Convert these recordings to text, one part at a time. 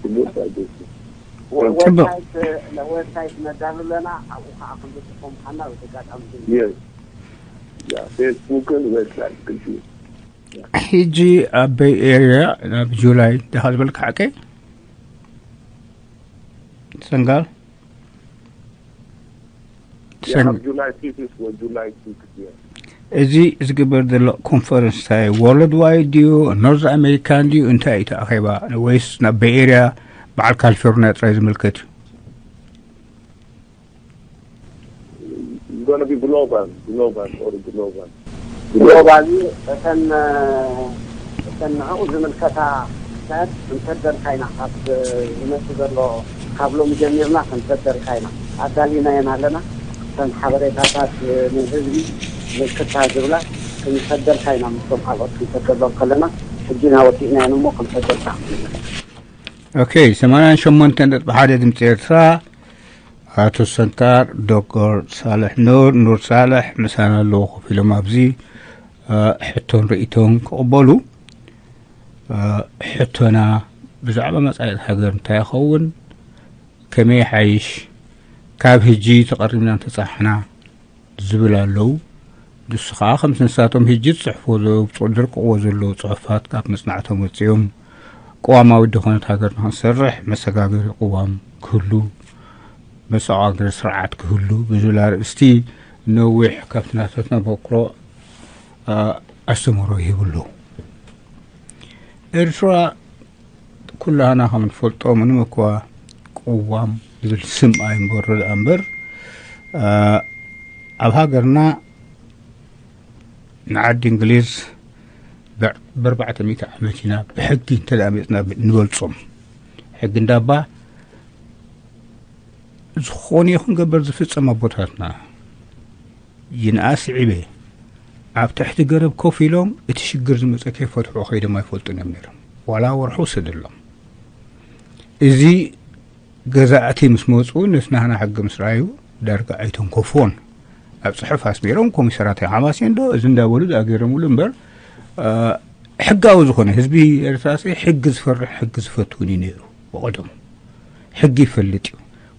Good. ዌብሳይት ዌብሳይት ነዳሉ ኣለና። ኣብኡ ከዓ ክንብፅሖም ሓና በዚ ኣጋጣሚ Yes. Yeah, Facebook and website could you. ሕጂ ኣብ ቤይ ኤርያ ናብ ጁላይ ደኻ ዝበልካ ሓቀይ ሰንጋል Yeah, July fifth or July sixth. Yeah. እዚ ዝግበር ዘሎ ኮንፈረንስ እንታይ ወርልድ ዋይድ ድዩ ኖርዝ ኣሜሪካን ድዩ እንታይ እዩ ተኣኼባ ወይስ ናብ ቤይ ኤርያ በዓል ካሊፎርኒያ ጥራይ ዝምልከት እዩ? It's gonna be global, global or global. ግሎባል እዩ። እተን እተን ንዕኡ ዝምልከታ ጉዳያት ክንሰደልካ ኢና። ካብ ዝመፅእ ዘሎ ካብ ሎሚ ጀሚርና ክንሰደልካ ኢና። ኣዳሊናየን ኣለና። እተን ሓበሬታታት ንህዝቢ ምልክታ ዝብላ ክንሰደልካ ኢና። ምስቶም ካልኦት ክንሰደሎም ከለና ሕጂ ኢና ወዲእናየን እሞ ክንሰደልካ። ኦኬ ሰማንያን ሸሞንተን ነጥቢ ሓደ ድምፂ ኤርትራ። ኣቶ ሰንካር ዶክተር ሳልሕ ኑር ኑር ሳልሕ ምሳና ኣለዉ ኮፍ ኢሎም ኣብዚ ሕቶን ርእቶን ክቕበሉ። ሕቶና ብዛዕባ መጻኢት ሃገር እንታይ ይኸውን፣ ከመይ ሓይሽ፣ ካብ ህጂ ተቐሪብና እንተጻሕና ዝብል ኣለዉ። ንሱ ከዓ ከምቲ ንሳቶም ህጂ ዝጽሕፍዎ ዘ- ዝርቅቕዎ ዘለዉ ጽሑፋት ካብ መጽናዕቶም ወጺኦም ቅዋማዊት ዝኾነት ሃገር ንክንሰርሕ መሰጋገሪ ቅዋም ክህሉ፣ መሰጋገሪ ስርዓት ክህሉ ብዝብል ኣርእስቲ ነዊሕ ካብቲ ናቶም ተመክሮ ኣስተምህሮ ይህብሉ። ኤርትራ ኩላህና ከም ንፈልጦ ምንም እኳ ቅዋም ዝብል ስም ኣይንበሮ ደኣ እምበር ኣብ ሃገርና ንዓዲ እንግሊዝ ብኣርባዕተ ሚእቲ ዓመት ኢና ብሕጊ እንተ ደኣ መፅና ንበልፆም። ሕጊ እንዳባ ዝኾነ ይኹን ገበር ዝፍፀም ኣቦታትና ይንኣስ ይዕበ ኣብ ትሕቲ ገረብ ኮፍ ኢሎም እቲ ሽግር ዝመፀ ከይፈትሑ ከይዶም ኣይፈልጡን እዮም ነይሮም። ዋላ ወርሑ ውሰደሎም። እዚ ገዛእቲ ምስ መፁ ነቲ ናህና ሕጊ ምስ ረኣዩ ዳርጋ ኣይተንከፍዎን። ኣብ ፅሑፍ ኣስሚሮም ኮሚሰራት ሓማሴን ዶ እዚ እንዳበሉ ደኣ ገይሮምሉ እምበር ሕጋዊ ዝኾነ ህዝቢ ኤርትራ ሕጊ ዝፈርሕ ሕጊ ዝፈትውን እዩ ነይሩ። ብቐደሙ ሕጊ ይፈልጥ እዩ።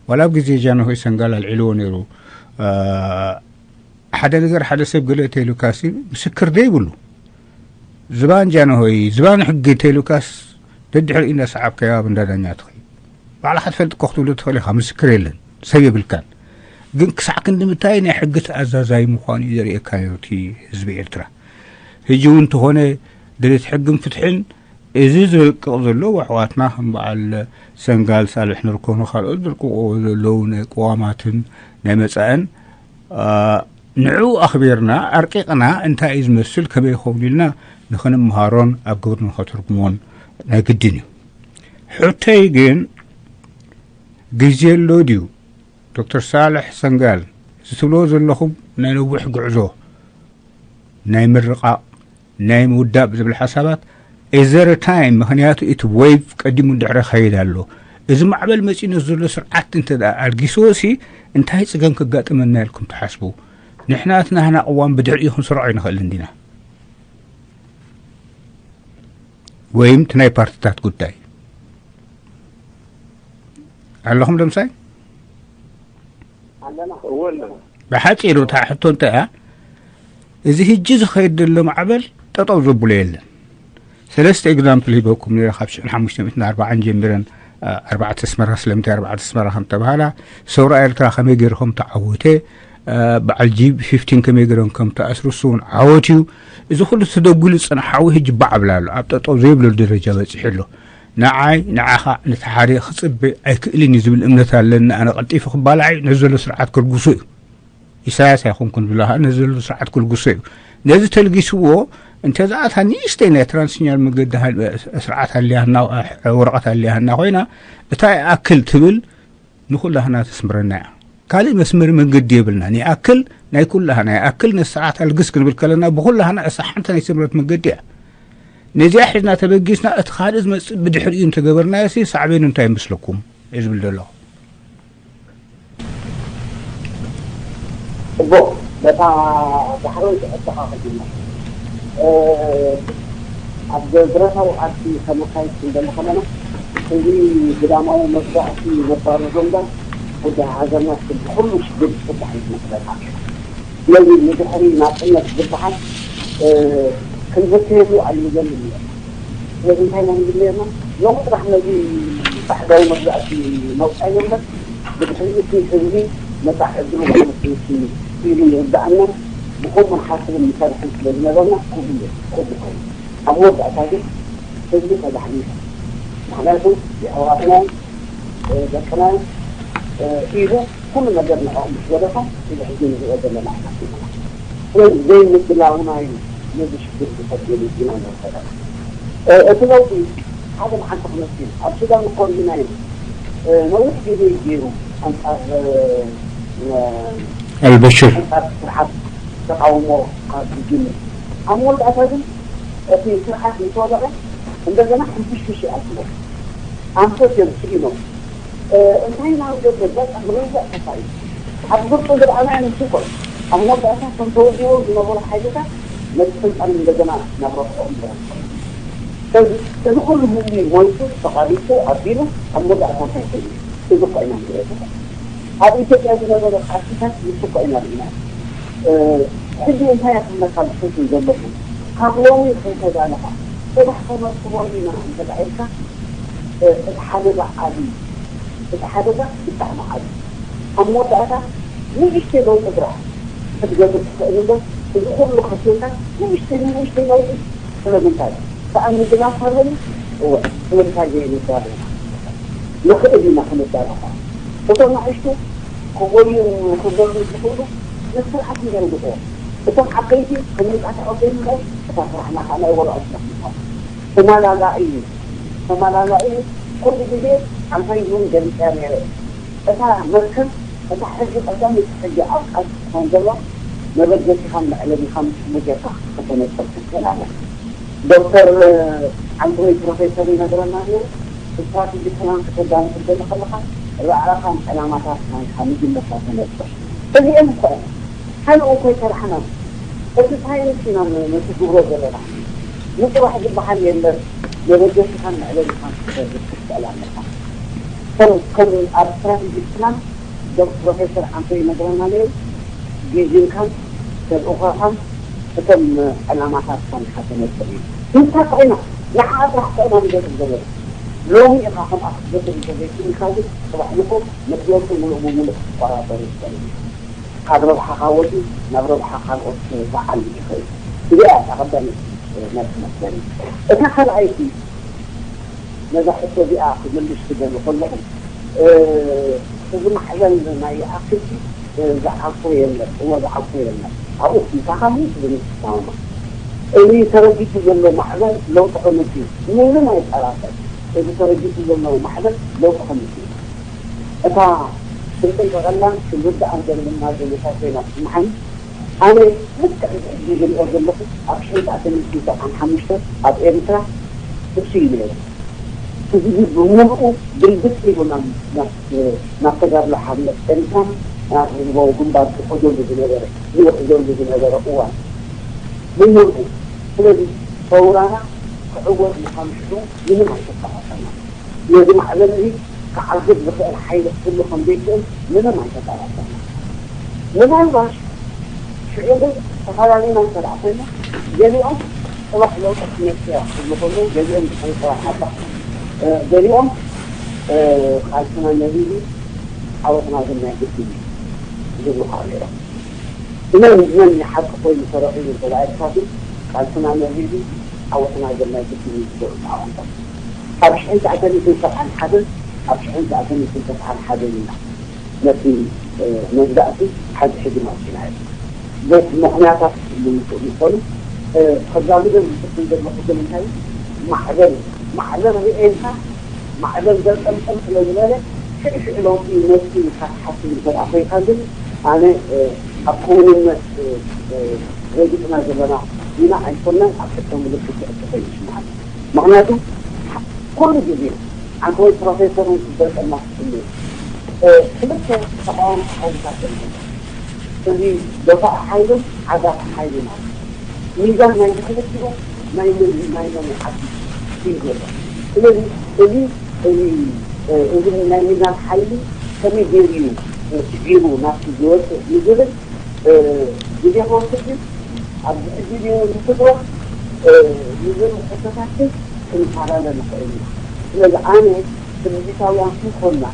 ዋላ ኣብ ግዜ ጃንሆይ ሰንጋል ኣልዒልዎ ነይሩ። ሓደ ነገር ሓደ ሰብ ገለ ተይሉካሲ ምስክር ደይብሉ ዝባን ጃንሆይ ዝባን ሕጊ ተይሉካስ ደድሕሪ እናሰዓብካዮ ኣብ እንዳ ዳኛ ትኸይድ። ባዕልኻ ትፈልጥ እኮ ክትብሎ ትኽእል ኢኻ፣ ምስክር የለን፣ ሰብ የብልካን። ግን ክሳዕ ክንዲ ምታይ ናይ ሕጊ ተኣዛዛይ ምዃኑ እዩ ዘርእየካ ነይሩ እቲ ህዝቢ ኤርትራ። ሕጂ እውን እንተኾነ ደሌት ሕግን ፍትሕን እዚ ዝረቅቕ ዘሎ ኣሕዋትና ከም በዓል ሰንጋል ሳልሕ ንርኮኑ ካልኦት ዝርቅቕዎ ዘለዉ ናይ ቅዋማትን ናይ መጻእን ንዕኡ ኣኽቢርና ኣርቂቕና እንታይ እዩ ዝመስል ከመይ ይኸውን ኢልና ንኽንምሃሮን ኣብ ግብሪ ንኸትርጉሞን ናይ ግድን እዩ። ሕቶይ ግን ግዜ ኣሎ ድዩ? ዶክተር ሳልሕ ሰንጋል እዚ ትብልዎ ዘለኹም ናይ ነዊሕ ጉዕዞ ናይ ምርቓቕ ናይ ምውዳብ ዝብል ሓሳባት is there a time? ምኽንያቱ እቲ ዌቭ ቀዲሙ እንድሕረ ኸይድ ኣሎ። እዚ ማዕበል መፂኡ ነዚ ዘሎ ስርዓት እንተ ደኣ ኣልጊስዎ ሲ እንታይ ፅገም ከጋጥመና ኢልኩም ትሓስቡ? ንሕና እቲ ናህና ቅዋም ብድሕሪኡ ክንስርዖ ኣይንኽእልን ዲና? ወይም እቲ ናይ ፓርትታት ጉዳይ ኣለኹም ደምሳይ? ብሓፂሩ እታ ሕቶ እንታይ እያ? እዚ ህጂ ዝኸይድ ዘሎ ማዕበል ጠጠው ዘብሎ የለን። ሰለስተ ኤግዛምፕል ሂበኩም ነረ ካብ ሽሕን ሓሙሽተ ሚእትን ኣርባዓን ጀሚረን ኣርባዕተ ኣስመራ ስለምንታይ ኣርባዕተ ኣስመራ ከም ተባሃላ ሰውራ ኤርትራ ከመይ ገይሩ ከም ተዓወተ በዓል ጂ ፊፍቲን ከመይ ገይሮም ከም ተኣስሩ እሱ እውን ዓወት እዩ። እዚ ኩሉ ተደጉሉ ዝፀንሓዊ ህጂ ባዕ ብላ ኣሎ ኣብ ጠጠው ዘይብለሉ ደረጃ በፂሑ ኣሎ። ንዓይ ንዓኻ ነቲ ሓደ ክፅበ ኣይክእልን እዩ ዝብል እምነት ኣለኒ። ኣነ ቀልጢፉ ክባላዕ እዩ ነዚ ዘሎ ስርዓት ክርግሶ እዩ። ኢሳያስ ኣይኮንኩን ዝብላ ከዓ ነዚ ዘሎ ስርዓት ክልግሶ እዩ። ነዚ ተልጊስዎ እንተዝኣታ ንእሽተይ ናይ ትራንስኛል መገዲ ስርዓት ኣሊያና ወረቐት ኣሊያና ኮይና እታ ይኣክል ትብል ንኩላህና ተስምረና እያ። ካልእ መስመሪ መንገዲ የብልና። ንይኣክል ናይ ኩላህና ይኣክል ነቲ ስርዓት ኣልግስ ክንብል ከለና ብኩላህና እሳ ሓንቲ ናይ ስምረት መንገዲ እያ። ነዚኣ ሒዝና ተበጊስና እቲ ካልእ ዝመፅእ ብድሕሪኡ እንተገበርናዮ ሲ ሳዕቤኑ እንታይ ይመስለኩም እየ ዝብል ዘለኹ። ጽቡቕ፣ በታ ዳሕረወይቲ ሕቶኻ ከጅምር። ኣብ ብረታዊ ቃልሲ ከመካይድ ክንደሊ ከለና እዚ ግዳማዊ መግዛእቲ ነባሪ ዞንዳ ጉዳይ ሃገርና ብኩሉ ሽግር ዝፍታሕ እዩ ዝመስለና። ስለዚ ንድሕሪ ናጽነት ዝበሃል ክንበተየሉ ኣይንደልን ኢና። ስለዚ እንታይ ኢና ንብል ነርና? ሎሚ ጥራሕ ነዚ ባዕዳዊ መግዛእቲ ነውጻዮ እምበር ብድሕሪኡ እቲ ህዝቢ መጻኢ ዕድሉ ክመጽእ ኢሉ ይርድኣናን ብኸምኡ ንሓስብን ንሰርሕን ስለ ዝነበርና ክቡር እዩ፣ ክቡር ኮይኑ። ኣብ መወዳእታ ግን ህዝቢ ተዳሕኒቱ። ምኽንያቱ የሕዋትና ደቅና ኢሉ ኩሉ ነገር ንዕኦም ምስ ወደፋ እዚ ሕጂ ንሪኦ ዘለና ኢና። ስለዚ ዘይምድላውና እዩ ነዚ ሽግር ዝፈጥር ኢልና ንወሰዳ። እቲ ለውጢ ሓደ መዓልቲ ክመፅእ እዩ። ኣብ ሱዳን እኮ ርኢናዮ። ነዊሕ ግዜ ገይሩ ኣንፃር ኣልበሽር ኣንፃር ስርዓት ተቃውሞ ካብ ዝጅምር ኣብ መወዳእታ ግን እቲ ስርዓት ምስ ወደቐ እንደገና ሕንፍሽፍሽ ይኣትዎ። ኣንፈት እዮም ስኢኖም። እንታይ ኢና ንገብር? በቃ ብገዛእ ተፋይ ኣብ ግብፂ ዝረኣናዮ ንሱ እኮ ኣብ መወዳእታ ከም ተወዲቦም ዝነበሩ ሓይልታት ነቲ ስልጣን እንደገና ናብ ረብሕኦም ይረክቡ። ስለዚ እዚ ኩሉ ህዝቢ ሞይቱ ተቓሊሱ ኣቢሉ ኣብ መወዳእታ እንታይ ኮይኑ? እዚ እኮ ኢና ንሪኦ ዘለና። ኣብ ኢትዮጵያ ዝነበረ ቃልስታት ንሱ እኮ ኢና ርኢና። ሕጂ እንታይ እያ ክብለካ ዝፈቱ ዘለኹ ካብ ሎሚ ከይተዛለኻ ጽባሕ ከነርክቦ ኢና እንተ ኢልካ እቲ ሓደጋ ዓቢ እዩ። እቲ ሓደጋ ብጣዕሚ ዓቢ እዩ። ኣብ መወዳእታ ንእሽተይ ለውጢ ጥራሕ ክትገብር ትኽእል እምበር እዚ ኩሉ ከፊልካ ንእሽተይ ንእሽተይ ለውጢ ስለምንታይ? ከኣ ምድላው ሃበኒ እወ ስለምንታይ ዘይንዳሎ ኢና ንኽእል ኢና ክንዳሎ ከኣ እቶም ንእሽቱ ክጎዩ ክበሉ ዝኽእሉ ንስርዓት ንዘርግሕዎ እቶም ዓበይቲ ከም ንቃተ ኣውደን እምበር እታ ስራሕና ከኣ ናይ ወረቐት ስራሕ ምዃኑ ተመላላኢ እዩ ተመላላኢ እዩ ኩሉ ግዜ ኣንታይ እውን ገሊፀ ነይረ እታ መርከብ እታ ሕጊ ቀዳመይቲ ሕጊ ኣብ ቃልሲ ትኾን ዘላ መበገሲኻን መዕለቢኻን ብጌርካ ከተነጥር ትኽእል ኣለካ። ዶክተር ዓንተወይ ፕሮፌሰር ይነግረና ነይሩ፣ ስትራቴጂ ፕላን ከተዳምፅ ትደሊ ከለኻ ራዕይኻን ዕላማታትካን ኢኻ መጀመርታ ተነጥር። እዚአን እኮ እየን ካልእ እኮ ኣይሰራሕናን። እቲ ሳይንስ ኢና ነቲ ግብሮ ዘለና። ንፅባሕ ዝበሃል የለን። መበገሲኻን መዕለቢኻን ክትፈልጥ ትኽእል ኣለኻ። ከም ከም ኣብ ስትራቴጂ ፕላን ዶም ፕሮፌሰር ዓንቶ ይነግረና ነይሩ ቪዥንካን ተልእኾኻን እቶም ዕላማታትካን ኢኻ ተነጥር እዩ። ንሳ ኮይና ንዓኣ ጥራሕ ኮይና ንገርም ገበሩ ሎሚ ኢኻ ከምኣ ክትገብር እንተዘይክኢልካ ግን ፅባሕ ንቁ መትወርቱ ሙሉእ ብሙሉእ ክትቆራፀሩ ይኽእል እዩ። ካብ ረብሓኻ ወፂኡ ናብ ረብሓ ካልኦት ክበዓል ይኽእል። እዚኣ እያ እታ ቀዳመይቲ ናይ ትመስለኒ። እታ ካልኣይቲ ነዛ ሕቶ እዚኣ ክምልሽ ክደሊ ከለኹ እዚ ማዕበል ናይ ይኣክል ዝዓርፎ የለን እሞ ዝዓርፎ የለን ኣብኡ ምሳኻ ምንስ ብምትስማማ እዚ ተረጊጡ ዘሎ ማዕበል ለውጢ ከምፅእ እዩ ምንም ኣይጠራጠር እዚ ተረጊጡ ዘሎ ማዕበል ለውጢ ከምፅእ እዩ እታ ክንጥንቀቐላን ክንርድኣን ዘለና ዜጋታት ኮይና ትስምዓኒ። ኣነ ልክዕ እዚ ሕጂ ዝሪኦ ዘለኹ ኣብ ሽሕን ትሽዓተ ሚእትን ሰብዓን ሓሙሽተ ኣብ ኤርትራ እሱ እዩ ነይሩ። ህዝቢ ብምሉኡ ግልብጥ ኢሉ ናብ ናብ ናብ ተጋድሎ ሓርነት ኤርትራን ናብ ህዝባዊ ግንባር ዝኸደሉ ዝነበረ ዝውሕዘሉ ዝነበረ እዋን ብምሉኡ። ስለዚ ሰውራና ክዕወት ምዃኑ ሽዑ ምንም ኣይተጠራጠርናን። ነዚ ማዕበል እዚ ክዓግት ዝኽእል ሓይሊ ክህሉ ከም ዘይክእል ምንም ኣይተጠራጠርና። ምናልባሽ ሽዑ ግን ተፈላለዩና እንተ ደኣ ኮይና ገሊኦም ጽባሕ ለውጢ ክትመጽእ እያ ክብሉ ከለዉ ገሊኦም ብሰንኪ ኣባ ገሊኦም ቃልስና ነቢሉ ዓወትና ግን ናይ ግድን እዩ ዝብሉ ከዓ ነይሮም። መን መን ሓቂ ኮይኑ ተረኺቡ እንተ ደኣ ኢልካ ግን ቃልስና ነቢሉ ዓወትና ግን ናይ ግድን እዩ ዝብሉ ተዓወቶም። ካብ ሽሕን ትሽዓተ ሚእትን ሰብዓን ሓደን ኣብ ሽሕን ትሽዓተ ሚእትን ሰብዓን ሓደን ኢና ነቲ መግዛእቲ ሓዚ ሕጂ መርጺናዮ። በቲ ምኽንያታት ክህልዉ ይኽእሉ ይኾኑ። ከዛምዶ ዝፍትን ዘለኹ ግን እንታይ እዩ? ማዕበል ማዕበል ርኤንካ ማዕበል ዘንጠልጠል ስለ ዝበለ ሽዕሽዕ ለውጢ ይመጽእ ኢልካ ትሓስብ እንተ ደኣ ኮይንካ ግን ኣነ ኣብ ክውንነት ረጊጽና ዘለና ኢና ኣይኮናን ኣብ ሕቶ ምልክት ዘእቱ ኮይኑ ይስምዓኒ። ምኽንያቱ ኩሉ ግዜ ዓንተወይ ፕሮፌሰር እውን ክገልጸልና ክፍሉ ክልተ ተቃወምቲ ሓይልታት ዘለዉ እዚ ደፋኢ ሓይልን ዓጋቲ ሓይልን ኣሎ። ሚዛን ናይ ክልቲኦም ናይ መን ናይ መን ይዓቢ እዩ ዘሎ። ስለዚ እዚ እዚ እዚ ናይ ሚዛን ሓይሊ ከመይ ገይሩ እዩ ስዒሩ ናብቲ ዝወፅእ ንዝብል ግዜ ክወስድ እዩ። ኣብዚ ሕጂ ድዩ ዝፍትዎ ንዝብል ሕቶታት ክንፈላለ ንኽእል ኢና። ስለዚ ኣነ ትምኒታውያን ከይኮንና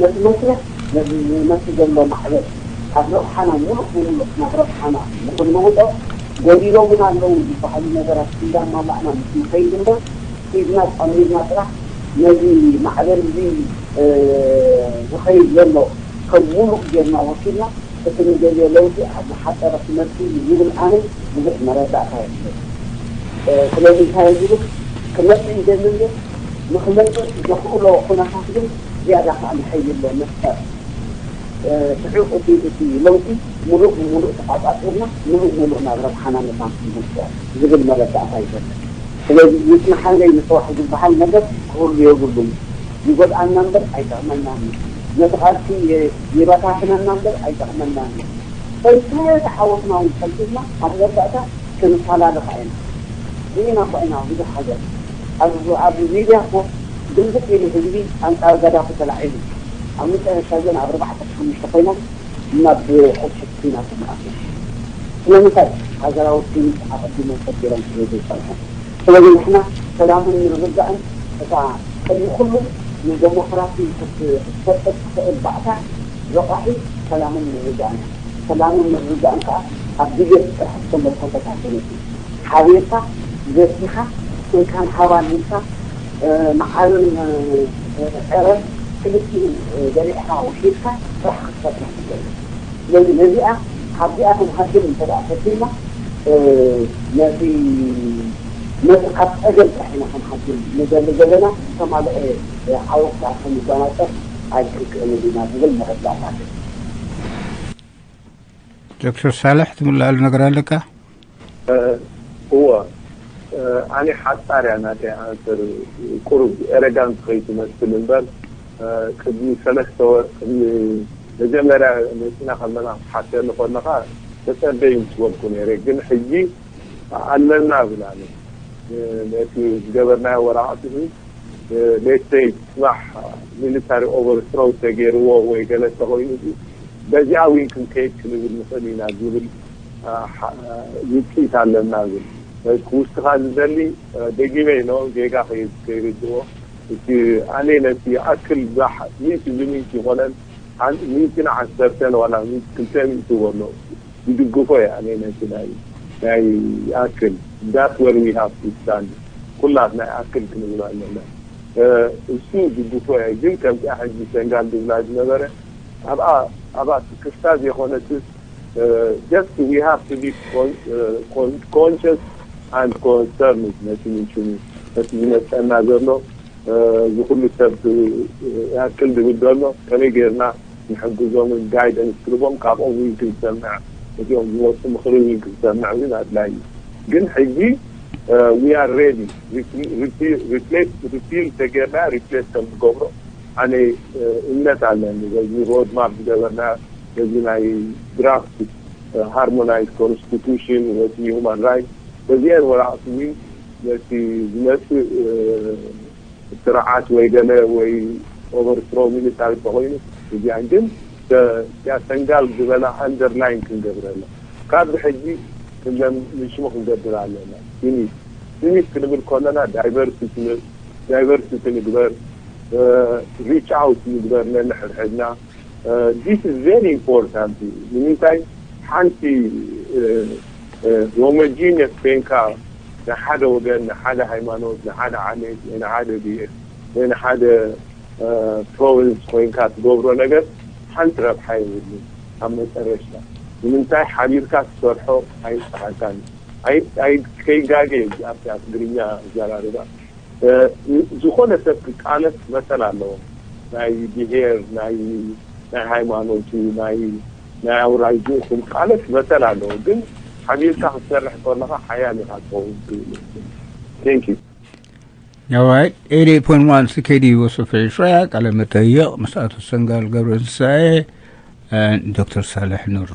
ነቲ መስርሕ ነዚ ዝመፅእ ዘሎ ማዕበል ካብ ረብሓና ሙሉእ ብሙሉእ ናብ ረብሓና ንኽንልውጦ ጎዲሎምና ኣለዉ ዝበሃሉ ነገራት እንዳማላእና ምስ ንኸይድ እምበር ሒዝና ጸሚርና ጥራሕ ነዚ ማዕበል እዚ ዝኸይድ ዘሎ ከም ሙሉእ ጌርና ወሲድና እቲ ንደልዮ ለውጢ ኣብ ዝሓፀረ ክመፅእ እዩ ዝብል ኣነ ብዙሕ መረዳእታ የብለይ። ስለዚ እንታይ ዝብል ክመፅእ ይደሊ እየ ንክመፅእ ዘኽእሎ ኩነታት ግን ዝያዳ ከዓ ንሓይሊ ኣሎ መፍጠር ስዑቕ እቲ እቲ ለውጢ ሙሉእ ብሙሉእ ተቋፃፂርና ሙሉእ ሙሉእ ናብ ረብሓና ምሳም ክንምፅኦ ዝብል መረዳእታ ይፈልጥ። ስለዚ ይፅናሓለይ ንፅዋሕ ዝበሃል ነገር ክህሉ የብሉን። ይጎድኣና እምበር ኣይጠቕመናን እዩ። ነቲ ቃልሲ ይበታትነና እምበር ኣይጠቕመናን እዩ። እንተተሓወስና እውን ፀልጢፍና ኣብ መወዳእታ ክንፈላለ ከዓ ኢና። ርኢና እኳ ኢና ብዙሕ ሃገር ኣብ ኣብ ሊብያ እኮ ግልብጥ ኢሉ ህዝቢ ኣንፃር ጋዳፊ ተላዒሉ ኣብ መጨረሻ ግን ኣብ ኣርባዕተ ሓሙሽተ ኮይኖም ናብ ሕድሕድ ኩናት ይኣትዉ። ስለምንታይ? ሃገራዊ ስኒት ኣቐዲሞም ፈጢሮም ስለ ዘይጸንሑ። ስለዚ ንሕና ሰላምን ምርግጋእን እታ ቅድሚ ኩሉ ንደሞክራሲ ክትፈጥር ትኽእል ባእታ ረቋሒ ሰላምን ምርግጋእን እያ። ሰላምን ምርግጋእን ከኣ ኣብ ድሌት ጥራሕ ዝተመርኮሰ ኣይኮነትን። ሓቢርካ ገሲኻ ስንካን ሃባን ሂብካ መዓርን ዕረን ክልቲኡ በሊዕካ ውሒድካ ስራሕ ክትፈጥር ትኽእል። ስለዚ ነዚኣ ካብዚኣ ክንሃድም እንተ ደኣ ፈቲና ነቲ ነቲ ካብ ጸገም ጥራሕ ኢና ክንሃድም ንደሊ ዘለና ዝተማልአ ዓወት ከዓ ክንጓናጸፍ ኣይክንክእልን ኢና ዝብል መረዳእታ ኣለኒ። ዶክተር ሳልሕ ትምልኣሉ ነገር ኣለካ? እወ ኣነ ሓፃር እያ ናተይ ኣንሰር ቁሩብ ኤረጋንት ከይትመስል እምበር ቅድሚ ሰለስተ ወር ቅድሚ መጀመርያ መፂና ከለና ክትሓተኒ ከለካ ተፀበይ ምስ በልኩ ነይረ ግን ሕጂ ኣለና እብል ኣነ ነቲ ዝገበርናዮ ወረቃቅቲ let's say ፅባሕ military overthrow ተገይርዎ ወይ ገለ ተኮይኑ በዚኣ እውን ክንከይድ ክንብል ንኽእል ኢና ዝብል ውፅኢት ኣለና ዝብል ክውስኻ ዝደሊ ደጊመ ኢኖ ጌጋ ከይርድዎ እቲ ኣነ ነቲ ይኣክል ሚእቲ ብሚእቲ ይኮነን ሚእትን ዓሰርተን ዋላ ክልተ ሚእቲ በሎ ይድግፎ እየ ኣነ ነቲ ናይ ናይ ይኣክል that's where we have to stand ኩላትና ይኣክል ክንብል ኣለና እሱ ይድግፎ እየ ግን ከምዚኣ ሕጂ ሰንጋል ዝብላ ዝነበረ ኣብኣ ኣብኣ ክስታ ዘይኮነትስ just we have to be conscious and concerned ነቲ ምንሽኑ ነቲ ዝመፀና ዘሎ እዚ ኩሉ ሰብ ያክል ዝብል ዘሎ ከመይ ጌርና ንሕግዞምን guidance ክህቦም ካብኦም እውን ክንሰምዕ እዚኦም ዝመፁ ምኽሪ እውን ክንሰምዕ እውን ኣድላይ እዩ ግን ሕጂ we are ready replace repeal ተጌርና replace ከም ዝገብሮ ኣነ እምነት ኣለኒ በዚ road map ዝገበርና በዚ ናይ draft harmonized constitution with human rights በዚአን ወረቃቅቲ እውን ነቲ ዝመፅእ ስርዓት ወይ ገለ ወይ overthrow military ተኮይኑ እዚኣን ግን ያ ሰንጋል ዝበላ underline ክንገብረላ ካብ ሕጂ ክለም ንሽሙ ክንገብር ኣለና ስኒት ስኒት ክንብል ከለና diversity diversity ንግበር reach out ንግበር ነንሕድሕድና this is very important እዩ ንምንታይ ሓንቲ homogeneous ኮይንካ ንሓደ ወገን ንሓደ ሃይማኖት ንሓደ ዓሌት ወይ ንሓደ ብሄር ወይ ንሓደ province ኮይንካ ትገብሮ ነገር ሓንቲ ረብሓ የብሉን ኣብ መጨረሽታ ንምንታይ ሓቢርካ ትሰርሖ ኣይፀዓካን ከይጋገ ኣብቲ ኣብ ትግርኛ ኣዘራርባ ዝኾነ ሰብ ክቃለስ መሰል ኣለዎ ናይ ብሄር ናይ ናይ ሃይማኖቱ ናይ ናይ ኣውራጅኡ ክቃለስ መሰል ኣለዎ ግን ሓቢርካ ክትሰርሕ ከለካ ሓያል ኢኻ ትኸውን ክብል thank you All right, eighty-eight point one C K D U S F Australia, ቃለ መጠይቕ ምስ ኣቶ ሰንጋል ገብረ ትንሳኤ ዶክተር ሳልሕ ኑር።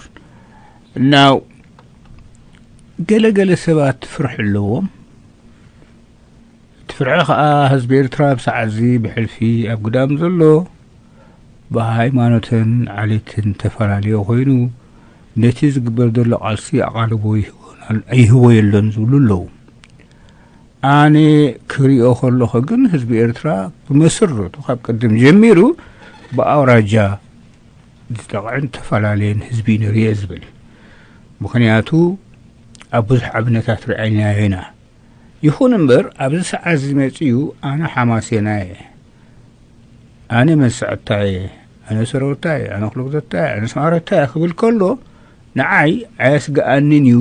Now ገለ ገለ ሰባት ፍርሒ ኣለዎም። እቲ ስርሑ ከኣ ህዝቢ ኤርትራ ኣብ ሰዓትዚ ብሕልፊ ኣብ ግዳም ዘሎ ብሃይማኖትን ዓሌትን ተፈላለዮ ኮይኑ ነቲ ዝግበር ዘሎ ቃልሲ ኣቓልቦ ይህቦን ኣል-፣ ይህቦ የሎን ዝብሉ ኣለዉ። ኣነ ክሪኦ ከለኹ ግን ህዝቢ ኤርትራ ብመሰረቱ ካብ ቅድም ጀሚሩ ብኣውራጃ ዝጠቕዕን ተፈላለየን ህዝቢ እዩ ነይሩ እየ ዝብል። ምኽንያቱ ኣብ ብዙሕ ኣብነታት ረኣይናዮ ኢና። ይኹን እምበር ኣብዚ ሰዓት እዚ መጺኡ ኣነ ሓማሴና እየ፣ ኣነ መንስዐታ እየ፣ ኣነ ሰረወታ እየ፣ ኣነ ክሎግዘታ እየ፣ ኣነ ስማረታ እየ ክብል ከሎ ንዓይ ኣየስግኣንን እዩ፣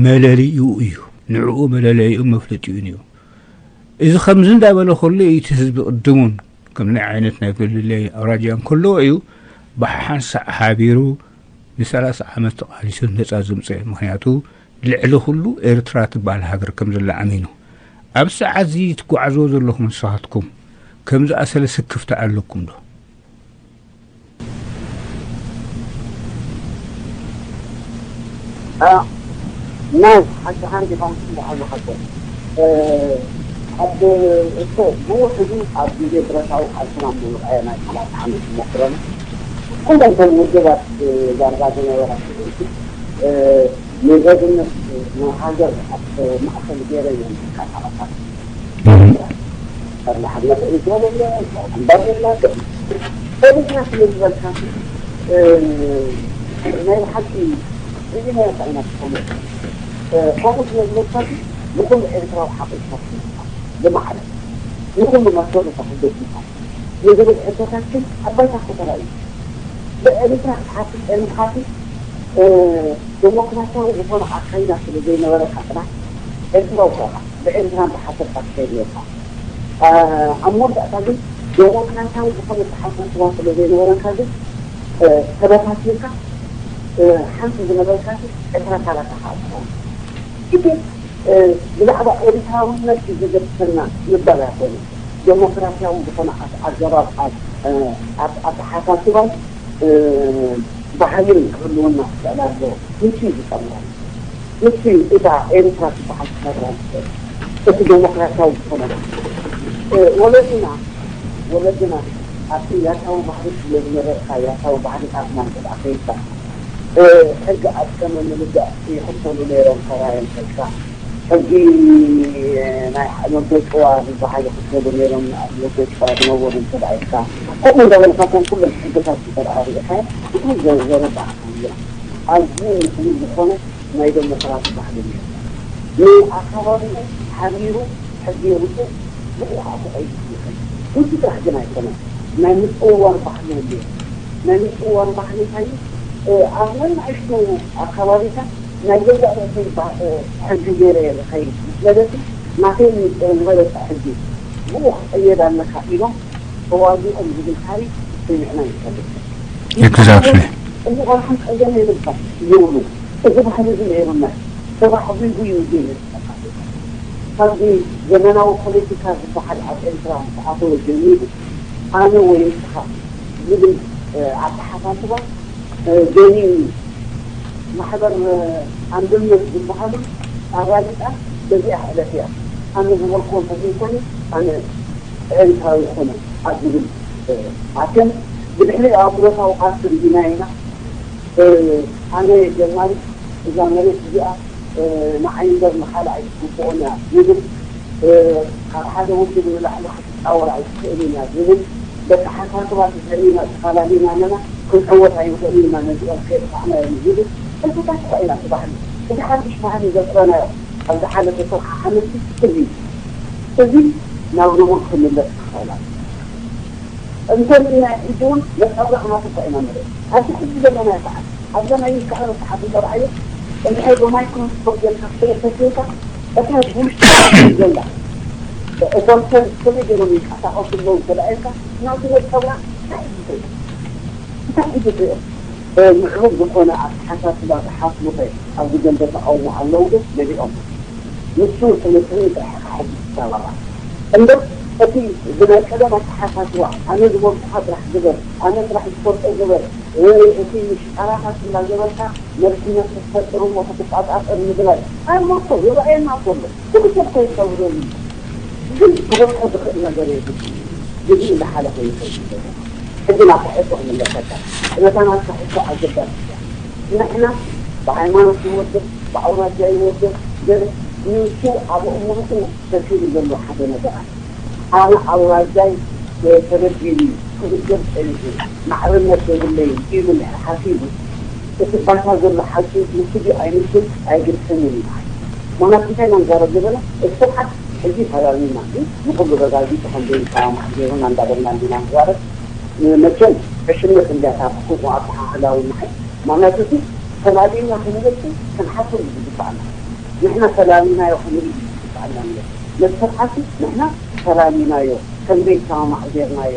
መለልይኡ እዩ። ንዕኡ መለለይኡን መፍለጢኡን እዩ። እዚ ከምዚ እንዳበለ ከሎ እቲ ህዝቢ ቅድሙን ከም ናይ ዓይነት ናይ ፍልልይ ኣውራጃ እንከለዎ እዩ ብሓንሳእ ሓቢሩ ንሰላሳ ዓመት ተቓሊሱ ነጻ ዘምጽአ። ምኽንያቱ ልዕሊ ኩሉ ኤርትራ ትበሃል ሃገር ከም ዘላ ኣሚኑ። ኣብ ሰዓት እዚ ትጓዓዝዎ ዘለኹም ንስኻትኩም ከምዚ ኣሰለ ስክፍታ ኣለኩም ዶ? ናይ ሓቂ ሓንቲ ፋንሲ ዝሓዙ ሓቂ ኣብ እኮ ብውሕዱ ኣብ ግዜ ብረታዊ ቃልስና ምሉእ ናይ ሰላሳ ዓመት ተሞክሮና ኩለን እተን ውድባት ዳርጋ ዝነበራ ንዘግነት ናይ ሃገር ኣብ ማእከል ገይረን እየን ዝንቀሳቐሳ። ፈርናሓት መትዒ ዞን የለ፣ እምበር የለ፣ ፖሊስና ስለ ዝበልካ፣ እ፣ ናይ ብሓቂ እዚ ናይ እንታይ ኢና ትፈልጥ? እ፣ ከምኡ ስለ ዝበልካ ንኹሉ ኤርትራዊ ሓቒፍካ ትፈልጥ፣ ብማዕረ ንኹሉ መሰሉ ተኽብር ይባል። ንዝብል ሕቶታት ግን ኣብ ባይታ ክተራእዩ። ብኤርትራ ክትሓስብ ጸኒሕካ ግን፣ እ፣ ዴሞክራሲያዊ ዝኾነ ኣካይዳ ስለ ዘይነበረካ ጥራሕ ኤርትራዊ ኮንካ። ብኤርትራ እንዳሓሰብካ ትኸይድ ነርካ። ኣብ መወዳእታ ግን ዴሞክራሲያዊ ዝኾነ ኣተሓሳስባ ስለ ዘይነበረካ ግን ተበታቲንካ ሓንቲ ዝነበርካ ዕስራ ሰላሳ ከኣ ትኸውን። ሕጂ ብዛዕባ ኤርትራውነት እዩ ዘገድሰና ምባል ኣይኮነን። ዴሞክራሲያዊ ዝኾነ ኣገባብ ኣብ ኣተሓሳስባን ባህልን ክህልወና ክኽእል ኣለዎ። ንሱ እዩ ዝጠልቦ። ንሱ እዩ እታ ኤርትራ ትበሃል ክፈጥራ ዝኽእል። እቲ ዴሞክራሲያዊ ዝኾነ ወለድና ወለድና ኣብቲ ያታዊ ባህሊ ስለ ዝነበርካ ያታዊ ባህልታትና እንተ ደኣ ከይድካ ሕጊ ኣብ ከመ ምልጋእ ይኽተሉ ነይሮም ሰራየን ከድካ ሕጊ ናይ ወዶ ጭዋ ዝበሃል ይኽተሉ ነይሮም። ወዶ ጭዋ ዝነበሩ እንተ ደኣ ኢልካ ከምኡ እንዳበልካ እቶም ኩሎም ሕግታት እንተ ደኣ ርኢኻዮ እንታይ ዘረዳእካ ኣሎ? ኣዝዩ ንፉይ ዝኾነ ናይ ዴሞክራሲ ባህሊ ነይሩ። ንኣከባቢኡ ሓቢሩ ሕጊ የውጽእ ብኡ ከዓ ተቐይሱ ይኸይድ። ንሱ ጥራሕ ግን ኣይኮነን ናይ ምጽውዋር ባህሊ እውን ነይሩ። ናይ ምጽውዋር ባህሊ እንታይ እዩ? ኣብ ነንኣሽቱ ኣከባቢታት ናይ ገዛእ ርእሰይ ሕጊ ገይረ እየ ዝኸይድ ምስ በለሲ ናተይ ዝበለጸ ሕጊ ብኡ ክቕየድ ኣለካ ኢሎም ተዋጊኦም ዝብል ታሪክ ሰሚዕና ይፈልጥ። Exactly. እዚ ቆልዓ ጸገም የብልካ ይብሉ። እዚ ባህሊ እዚ ነይሩና ተባሕጒጉ እዩ ግን ካብዚ ዘመናዊ ፖለቲካ ዝበሃል ኣብ ኤርትራ ምስ ኣተወ ጀሚሩ ኣነ ወይ ንስኻ ዝብል ኣተሓሳስባ ገሊኡ እዩ። ማሕበር ኣንድነት ዝበሃሉ ኣራጊጣ በዚኣ ዕለት እያ ኣነ ዝበልክዎ እንተዘይኮነ ኣነ ኤርትራዊ ይኾነ ኣብ ዝብል ኣትዮም ብድሕሪኡ ኣብ ብረታዊ ቃልሲ ርኢናዮ ኢና። ኣነ ጀማሪ እዛ መሬት እዚኣ ንዓይ እምበር ንኻልእ ኣይትግብኦን እያ ይብል። ካብ ሓደ ውድብ ንላዕሊ ክትጻወር ኣይትኽእልን እያ ዝብል በተሓሳስባ ተሰሪና ተፈላለና ኣለና። ክንዕወት ኣይንኽእልን ኢና ነዚኦም ከየጥፋእናዮም ዝብል ሕቶታት እኳ ኢና እቲ ባህሊ እቲ ሓድሽ ባህሊ ዘጥረናዮ ኣብ ዝሓለፈ ሰብዓ ዓመት እዚ እዚ ናብ ንቡር ክምለስ ክኽእል ኣለዎ። እንተሪኢናዮ ሕጂ እውን ነጸብራቕ ናቱ እኳ ኢና ንርኢ። ኣብዚ ሕጂ ዘለናዮ ሰዓት ኣብዛ ናይ ይከኣሎ ሰዓት እንተረኣዮ እንድሕር ብማይክሮስኮፕ ጌርካ ክትርኢ ተኪእልካ እታ ውሽጢ ዘላ እቶም ሰብ ከመይ ገይሮም ይንቀሳቐሱ ኣለዉ እንተ ደኣ ኢልካ ናቱ ነጸብራቕ እንታይ እዩ ዝኽእል? እንታይ እዩ ዝኽእል? ምዕሩግ ዝኾነ ኣተሓሳስባ ዝሓስቡ ኸ ኣብዚ ገንዘብ ተቃውሞ ኣለዉ ዶ? ገሊኦም ንሱ ስለ ስርኡ ጥራሕ ኢኻ ሕጂ ትተባባዕ እምበር እቲ ብናይ ቀደም ኣተሓሳስባ ኣነ ዝበልኩኻ ጥራሕ ግበር ኣነ ጥራሕ ዝፈልጦ ግበር እቲ ሽጣራታት እንዳገበርካ መሪሕነት ክትፈጥር እሞ ክትቆጻጸር ምግባር ኣርማ እኮ ይረኣየና እኮ ኣሎ ኩሉ ሰብ እኮ ይከብረሉ እዩ ግን ክበጽሖ ዝኽእል ነገር የብሉ። ግዜ እንዳሓለፈ ይኸይድ ዘሎ። ሕጂ ናብታ ሕቶ ክምለሰካ። ነታ ናትካ ሕቶ ኣገዳሲ እያ። ንሕና ብሃይማኖት ይወድቕ፣ ብኣውራጃ ይወድቕ፣ ገለ ንሱ ኣብ ኣእምሮኡ ሰፊሩ ዘሎ ሓደ ነገር ኣሎ። ኣነ ኣውራጃይ ተበዲሉ ክብደል ጸኒሑ ማዕርነት የብለይን ኢሉ እንድሕር ሓሲቡ፣ እቲ ባይታ ዘሎ ሓቂ ንሱ ድዩ ኣይመስል ኣይግድስን እዩ። ምኽንያቱ እንታይ ኢና ንዛረብ ዘለና? እቲ ስርዓት ሕጂ ፈላልዩና እዩ፣ ንኹሉ ረጋጊጹ ከም ዘይሰማማዕ ገይሩና እንዳበልና እንዲና ንዛረብ። መቸም ዕሽነት እንድያ እታ ክፉእ ኣበሃህላ እውን ንዓይ። ምኽንያቱ እቲ ፈላልዩና ክንገልጽ ክንሓስብ እዩ ዝግባኣና። ንሕና ፈላልናዮ ክንብል እዩ ዝግባኣና እምበር፣ ነቲ ስርዓት ንሕና ፈላልናዮ፣ ከም ዘይሰማማዕ ጌርናዮ፣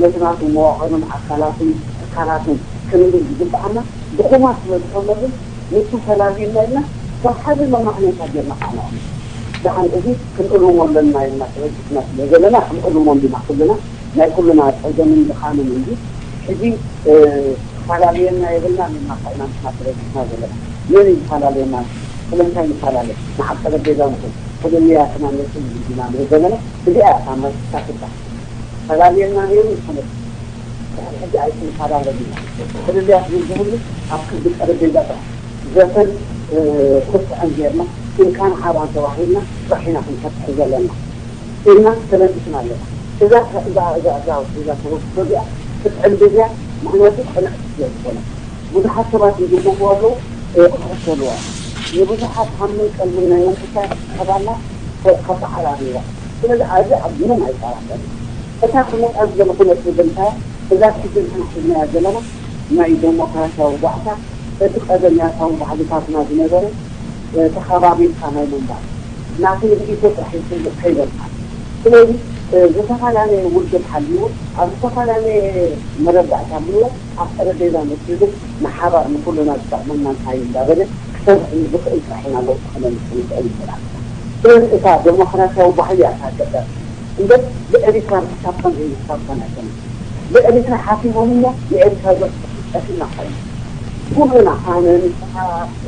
ነቲ ናቱ መዋቕሩን ኣካላቱን ትካላቱን ክንብል ዝግባኣና ድኹማት ስለ ዝኾንና ግን፣ ንሱ ፈላልዩና ኢልና ከም ሓደ መማዕነታ ጌርና ኣቕኒዕና። ደሓን እዚ ክንእርሞ ኣለና ኢልና ተበጊስና ስለ ዘለና፣ ክንእርሞ እንዲና ኩልና፣ ናይ ኩልና ጸገምን ድኻምን እንጂ፣ ሕጂ፣ እ፣ ክፈላልየና የብልናን ኢልና እኮ ኢና ንሕና ተበጊስና ዘለና። መን እዩ ዝፈላልየና? ስለምንታይ ንፈላለ? ንዓብ ጠረጴዛ ንኹን፣ ፍልልያትና ነጽል ኢልና ንብል ዘለና። እዚኣ እያ እታ መልስታ ትበሃል። ፈላልየና ነይሩ ይኹን፣ ድሕሪ ሕጂ ኣይክንፈላለን ኢና። ፍልልያት ግን ዝህሉ ኣብ ክንዲ ጠረጴዛ ጥራሕ ዘተን፣ እ፣ ኩስዕን ጌርና፣ እንካን ሓባን ተባሂልና ጥራሕ ኢና ክንፈትሖ ዘለና። ኢልና ተበጊስና ኣለና። እዛ፣ እዛ፣ እዛ፣ እዛ፣ እዛ ተበግሶ እዚኣ ክትዕንብብ እያ፣ ምኽንያቱ ቅንዕቲ ስለ ዝኾነ። ብዙሓት ሰባት ይግምቱ ኣለዉ፣ እ፣ ክኽተልዋ። ንብዙሓት ሃምን ቀልብን ናይ መንእሰያት ክሕባና ከ-፣ ከበዓራርይዋ። ስለዚ ኣዚ ኣብ ምንም ኣይጠራጠርን። እታ ክመጻ ዝደለኹ ነጥቢ ግን እንታይ እያ? እዛ ሽግር ንሕና ሒዝናያ ዘለና ናይ ዴሞክራሲያዊ ጓዕታ፣ እቲ ቀደም ያታዊ ባህልታትና ዝነበረ፣ እ፣ ተኸባቢርካ ናይ ምንባር ናተይ ርእይቶ ጥራሕ እዩ ክብል ከይበልካ። ስለዚ፣ እ፣ ዝተፈላለየ ውድብ ሃልይዎ፣ ኣብ ዝተፈላለየ መረዳእታ ሃልይዎ፣ ኣብ ጠረጴዛ መጺኡ ግን ንሓባር ንኩልና ዝጠቕመና እንታይ እዩ እንዳበለ ክሰርሕ ንዝኽእል ጥራሕ ኢና ለውጢ ከነምጽእ ንኽእል ይበላል። ስለዚ እታ ዴሞክራሲያዊ ባህሊ እያ እታ ገጠር እምበር ብኤሪትራ ምሕሳብካን ዘይምሕሳብካን ኣይኮነን። ብኤሪትራ ሓሲቦም እሞ ንኤሪትራ ዘጥፍኡ ጠፊእና ኾይኑ። ኩልና ኣነ፣ ንስኻ፣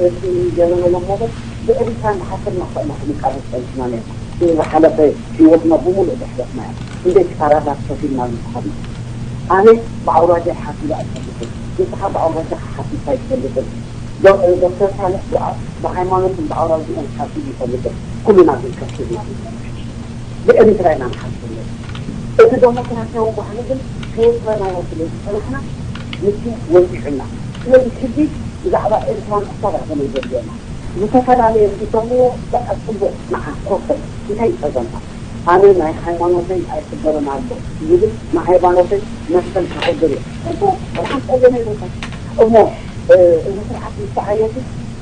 እቲ ገለ ገለ እሞ ግን ብኤሪትራ እናሓሰብና ኾይና ክንቃለስ ጸኒሕና ነርና። ዝሓለፈ ህይወትና ብምሉእ ዘሕለፍናዮ። ክንደይ ክሳራታት ከፊልና ዝኸድና። ኣነ ብኣውራጃይ ሓሲበ ኣይፈልጥን። ንስኻ ብኣውራጃኻ ሓሲብካ ኣይትፈልጥን። ዶ-፣ ዶክተር ሳልሕ ብኣ-፣ ብሃይማኖትን ብኣውራጅኡን ሓሲቡ ይፈልጥን። ኩልና ግን ከፊልና ንነብር። ብኤሪትራ ኢና ንሓስብ ነይርና። እቲ ደሞክራሲያዊ ባህሊ ግን ከየፍረናዮ ስለ ዝጸናሕና፣ ንሱ ወዲዑና። ስለዚ ሕጂ ብዛዕባ ኤርትራ ምሕሳብ ኣይኮነን ዘድልየና። ዝተፈላለየ ዝብልዎ በቃ ጽቡቕ፣ ንዓ ኮፈል፣ እንታይ ይጸገምካ? ኣነ ናይ ሃይማኖተይ ኣይክበርን ኣሎ ዝብል፣ ንሃይማኖተይ መሰል ከኽብር እየ። ጽቡቕ፣ ጥርሓን ጸገም የብልካ። እሞ፣ እ፣ እዚ ስርዓት ምስ ተዓየቱ፣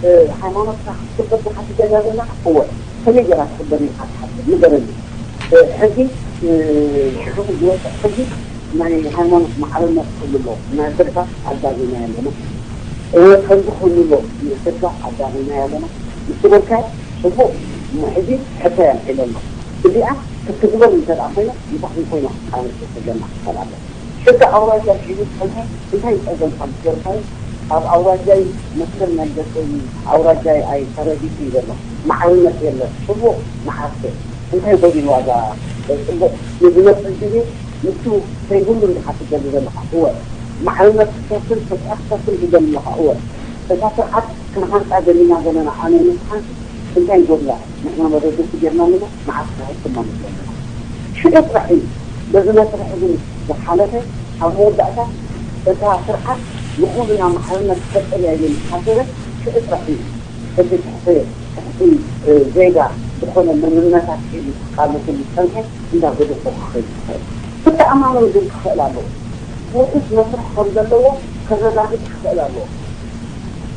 እ፣ ሃይማኖትካ ክትክበር ዲኻ ትደሊ ኣለኻ? እወ። ከመይ ጌራ ትኽበር ኢልካ ትሓስብ? ንገረኒ። እ፣ ሕጊ፣ እ፣ ሽዑ ዝወጽእ ሕጊ ናይ ሃይማኖት ማዕርነት ክህሉ ኣለዎ። ናይ ስድካ ኣዳሊናዮ ኣለና። እወ፣ ከምዚ ክህሉ ኣለዎ። ናይ ስድካ ኣዳሊናዮ ኣለና። ምስ በልካዮ ጽቡቕ፣ እሞ ሕጂ ሕቶይ ኣልዒለ ኣለኹ። እዚኣ ክትግበር እንተ ደኣ ኮይና፣ እንታይ ኮይና ክትቃለስ ዘለና ክፋል ኣሎ? ሕጊ ኣውራጃ ሒዙ ዝጸንሐ እንታይ ጸገም ከም ዝገርካዮ፣ ኣብ ኣውራጃይ መሰል ናይ ደቀይ ኣውራጃይ ኣይ ተረዲቱ እዩ ዘሎ። ማዕርነት የለን። ጽቡቕ መዓርሰ። እንታይ ጎዲልዋ እዛ ጽቡቕ ንዝመጽእ ግዜ ንሱ ከይብሉ እንዲኻ ትደሊ ዘለኻ? እወ። ማዕርነት ክትከፍል፣ ፍትሒ ክትከፍል ትደሊ ኣለኻ? እወ። እታ ስርዓት ክንሃንጻ ደሊና ዘለና ኣነ ንስኻን እንታይ ይጎድላ? ንሕና መበገሲ ጌርና ኣለና፣ ንዓኻ ሕክም ማለት ኣለና። ሽዑ ጥራሕ እዩ በዚ መስርሕ እዚ ዝሓለፈ፣ ኣብ መወዳእታ እታ ስርዓት ንኹልና ማዕርነት ክፈጥር እያ ኢሉ ዝሓሰበ ሽዑ ጥራሕ እዩ። እቲ ትሕቲ፣ ትሕቲ፣ እ፣ ዜጋ ዝኾነ መንነታት ሒዙ ክቃለሰሉ ዝጸንሐ እንዳገደፎ ክኸይድ ይኽእል። ክተኣማመን ግን ክኽእል ኣለዎ። ውሑስ መስርሕ ከም ዘለዎ ከረጋግጽ ክኽእል ኣለዎ።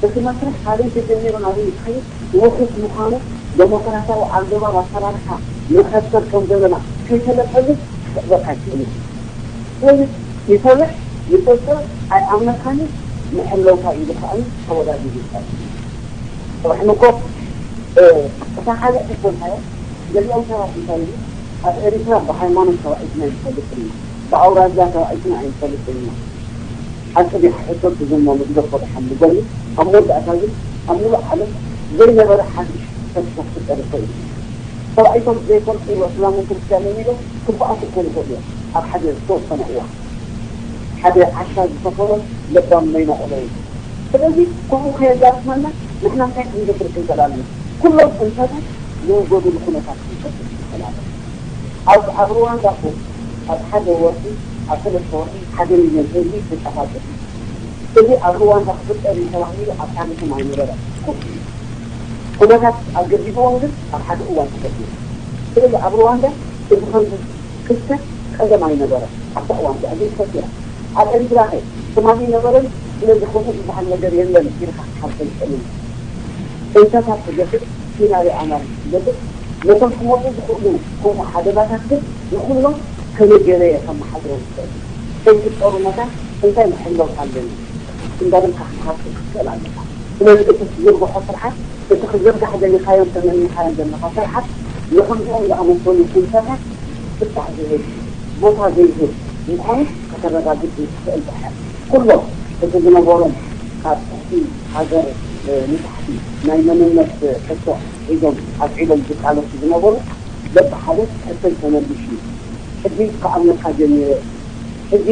እቲ መስርሕ ካበይ ተጀሚሩ ናበይ ይኸይድ ውሑስ ምዃኑ፣ ደሞክራሲያዊ ኣገባብ ኣሰራርሓ ንኸተል ከም ዘለና ከይፈለጠሉ ክሕበካ ኣይክእልን እዩ። ስለዚ ይሰርሕ ይፈጥር ኣይኣምነካን እዩ፣ ንሕለውካ ኢሉ ከኣ ተወዳዲሩ ይሰርሕ። ጽባሕ ንግሆ፣ እ፣ እታ ካልእ ሕቶ እንታይ እያ? ገሊኦም ሰባት እንታይ ይብሉ? ኣብ ኤሪትራ ብሃይማኖት ተባኢስና ኣይንፈልጥን ኢና፣ ብኣውራጃ ተባኢስና ኣይንፈልጥን ኢና። ሓቂ ድያ ሕቶ? ትዝሞ ንግደፎ ደሓን ንገሩ። ኣብ መወዳእታ ግን ኣብ ሙሉእ ዓለም ዘይነበረ ሓድሽ ክስተት ክፍጠር ይኽእል እዩ። ተባኢቶም ዘይፈልጡ እስላምን ክርስትያንን ኢሎም ክበኣሱ ክኾኑ ይኽእሉ እዮም። ኣብ ሓደ ዝተወሰነ እዋን ሓደ ዓሻ ዝሰፈሮም ለባም መይናቑሎ እዩ። ስለዚ ከምኡ ከየጋጥመና ንሕና እንታይ ክንገብር ክንክእል ኣለና? ኩሎም እንስሳታት ዝውገዱሉ ኩነታት ክንፈጥር ክንክእል ኣለና። ኣብ ኣብ ሩዋንዳ እኮ ኣብ ሓደ ወርሒ ኣብ ሰለስተ ወርሒ ሓደ ሚልዮን ህዝቢ ተጨፋጭፉ። እዚ ኣብ ሩዋንዳ ክፍጠር እዩ ተባሂሉ ኣብ ታሪኽም ኣይነበረ። ኩነታት ኣገዲድዎም ግን ኣብ ሓደ እዋን ተፈጢሩ። ስለዚ ኣብ ሩዋንዳ እዚ ከምዚ ክስተት ቀደም ኣይነበረ። ኣብታ እዋን እዚኣ ዘይተፈጢራ። ኣብ ኤርትራ ከ ትማሊ ነበረን ስለዚ ከምኡ ዝበሃል ነገር የለን ኢልካ ክትሓልፎ ይኽእል እዩ። እንስሳታት ክገፍእ፣ ኪናሪ ኣናሊስ ክገብር፣ ነቶም ክመፁ ዝኽእሉ ከምኡ ሓደጋታት ግን ንኹሎም ከመይ ገለ ከመሓድሮም ይኽእል። ከይፍጠሩ መታን እንታይ ምሕላው ኣለኒ እንዳበልካ ክትሓስብ ክትክእል ኣለካ። ስለዚ እቲ ትዝርግሖ ስርዓት፣ እቲ ክዝርጋሕ ደሊኻዮን ተመኒኻዮን ዘለኻ ስርዓት ንከምዚኦም ዝኣመሰሉ ኩነታታት ፍታሕ ዝህብ፣ ቦታ ዘይህብ ምዃኑ ከተረጋግጽ ምስ ትኽእል ድሓር፣ ኩሎም እቲ ዝነበሮም ካብ ትሕቲ ሃገር ንታሕቲ ናይ መንነት ሕቶ ሒዞም ኣስዒቦም ዝቃለሱ ዝነበሩ በብሓደ ሕቶይ ተመሊሱ እዩ። ሕጂ ክኣምነካ ጀሚረ። ሕጂ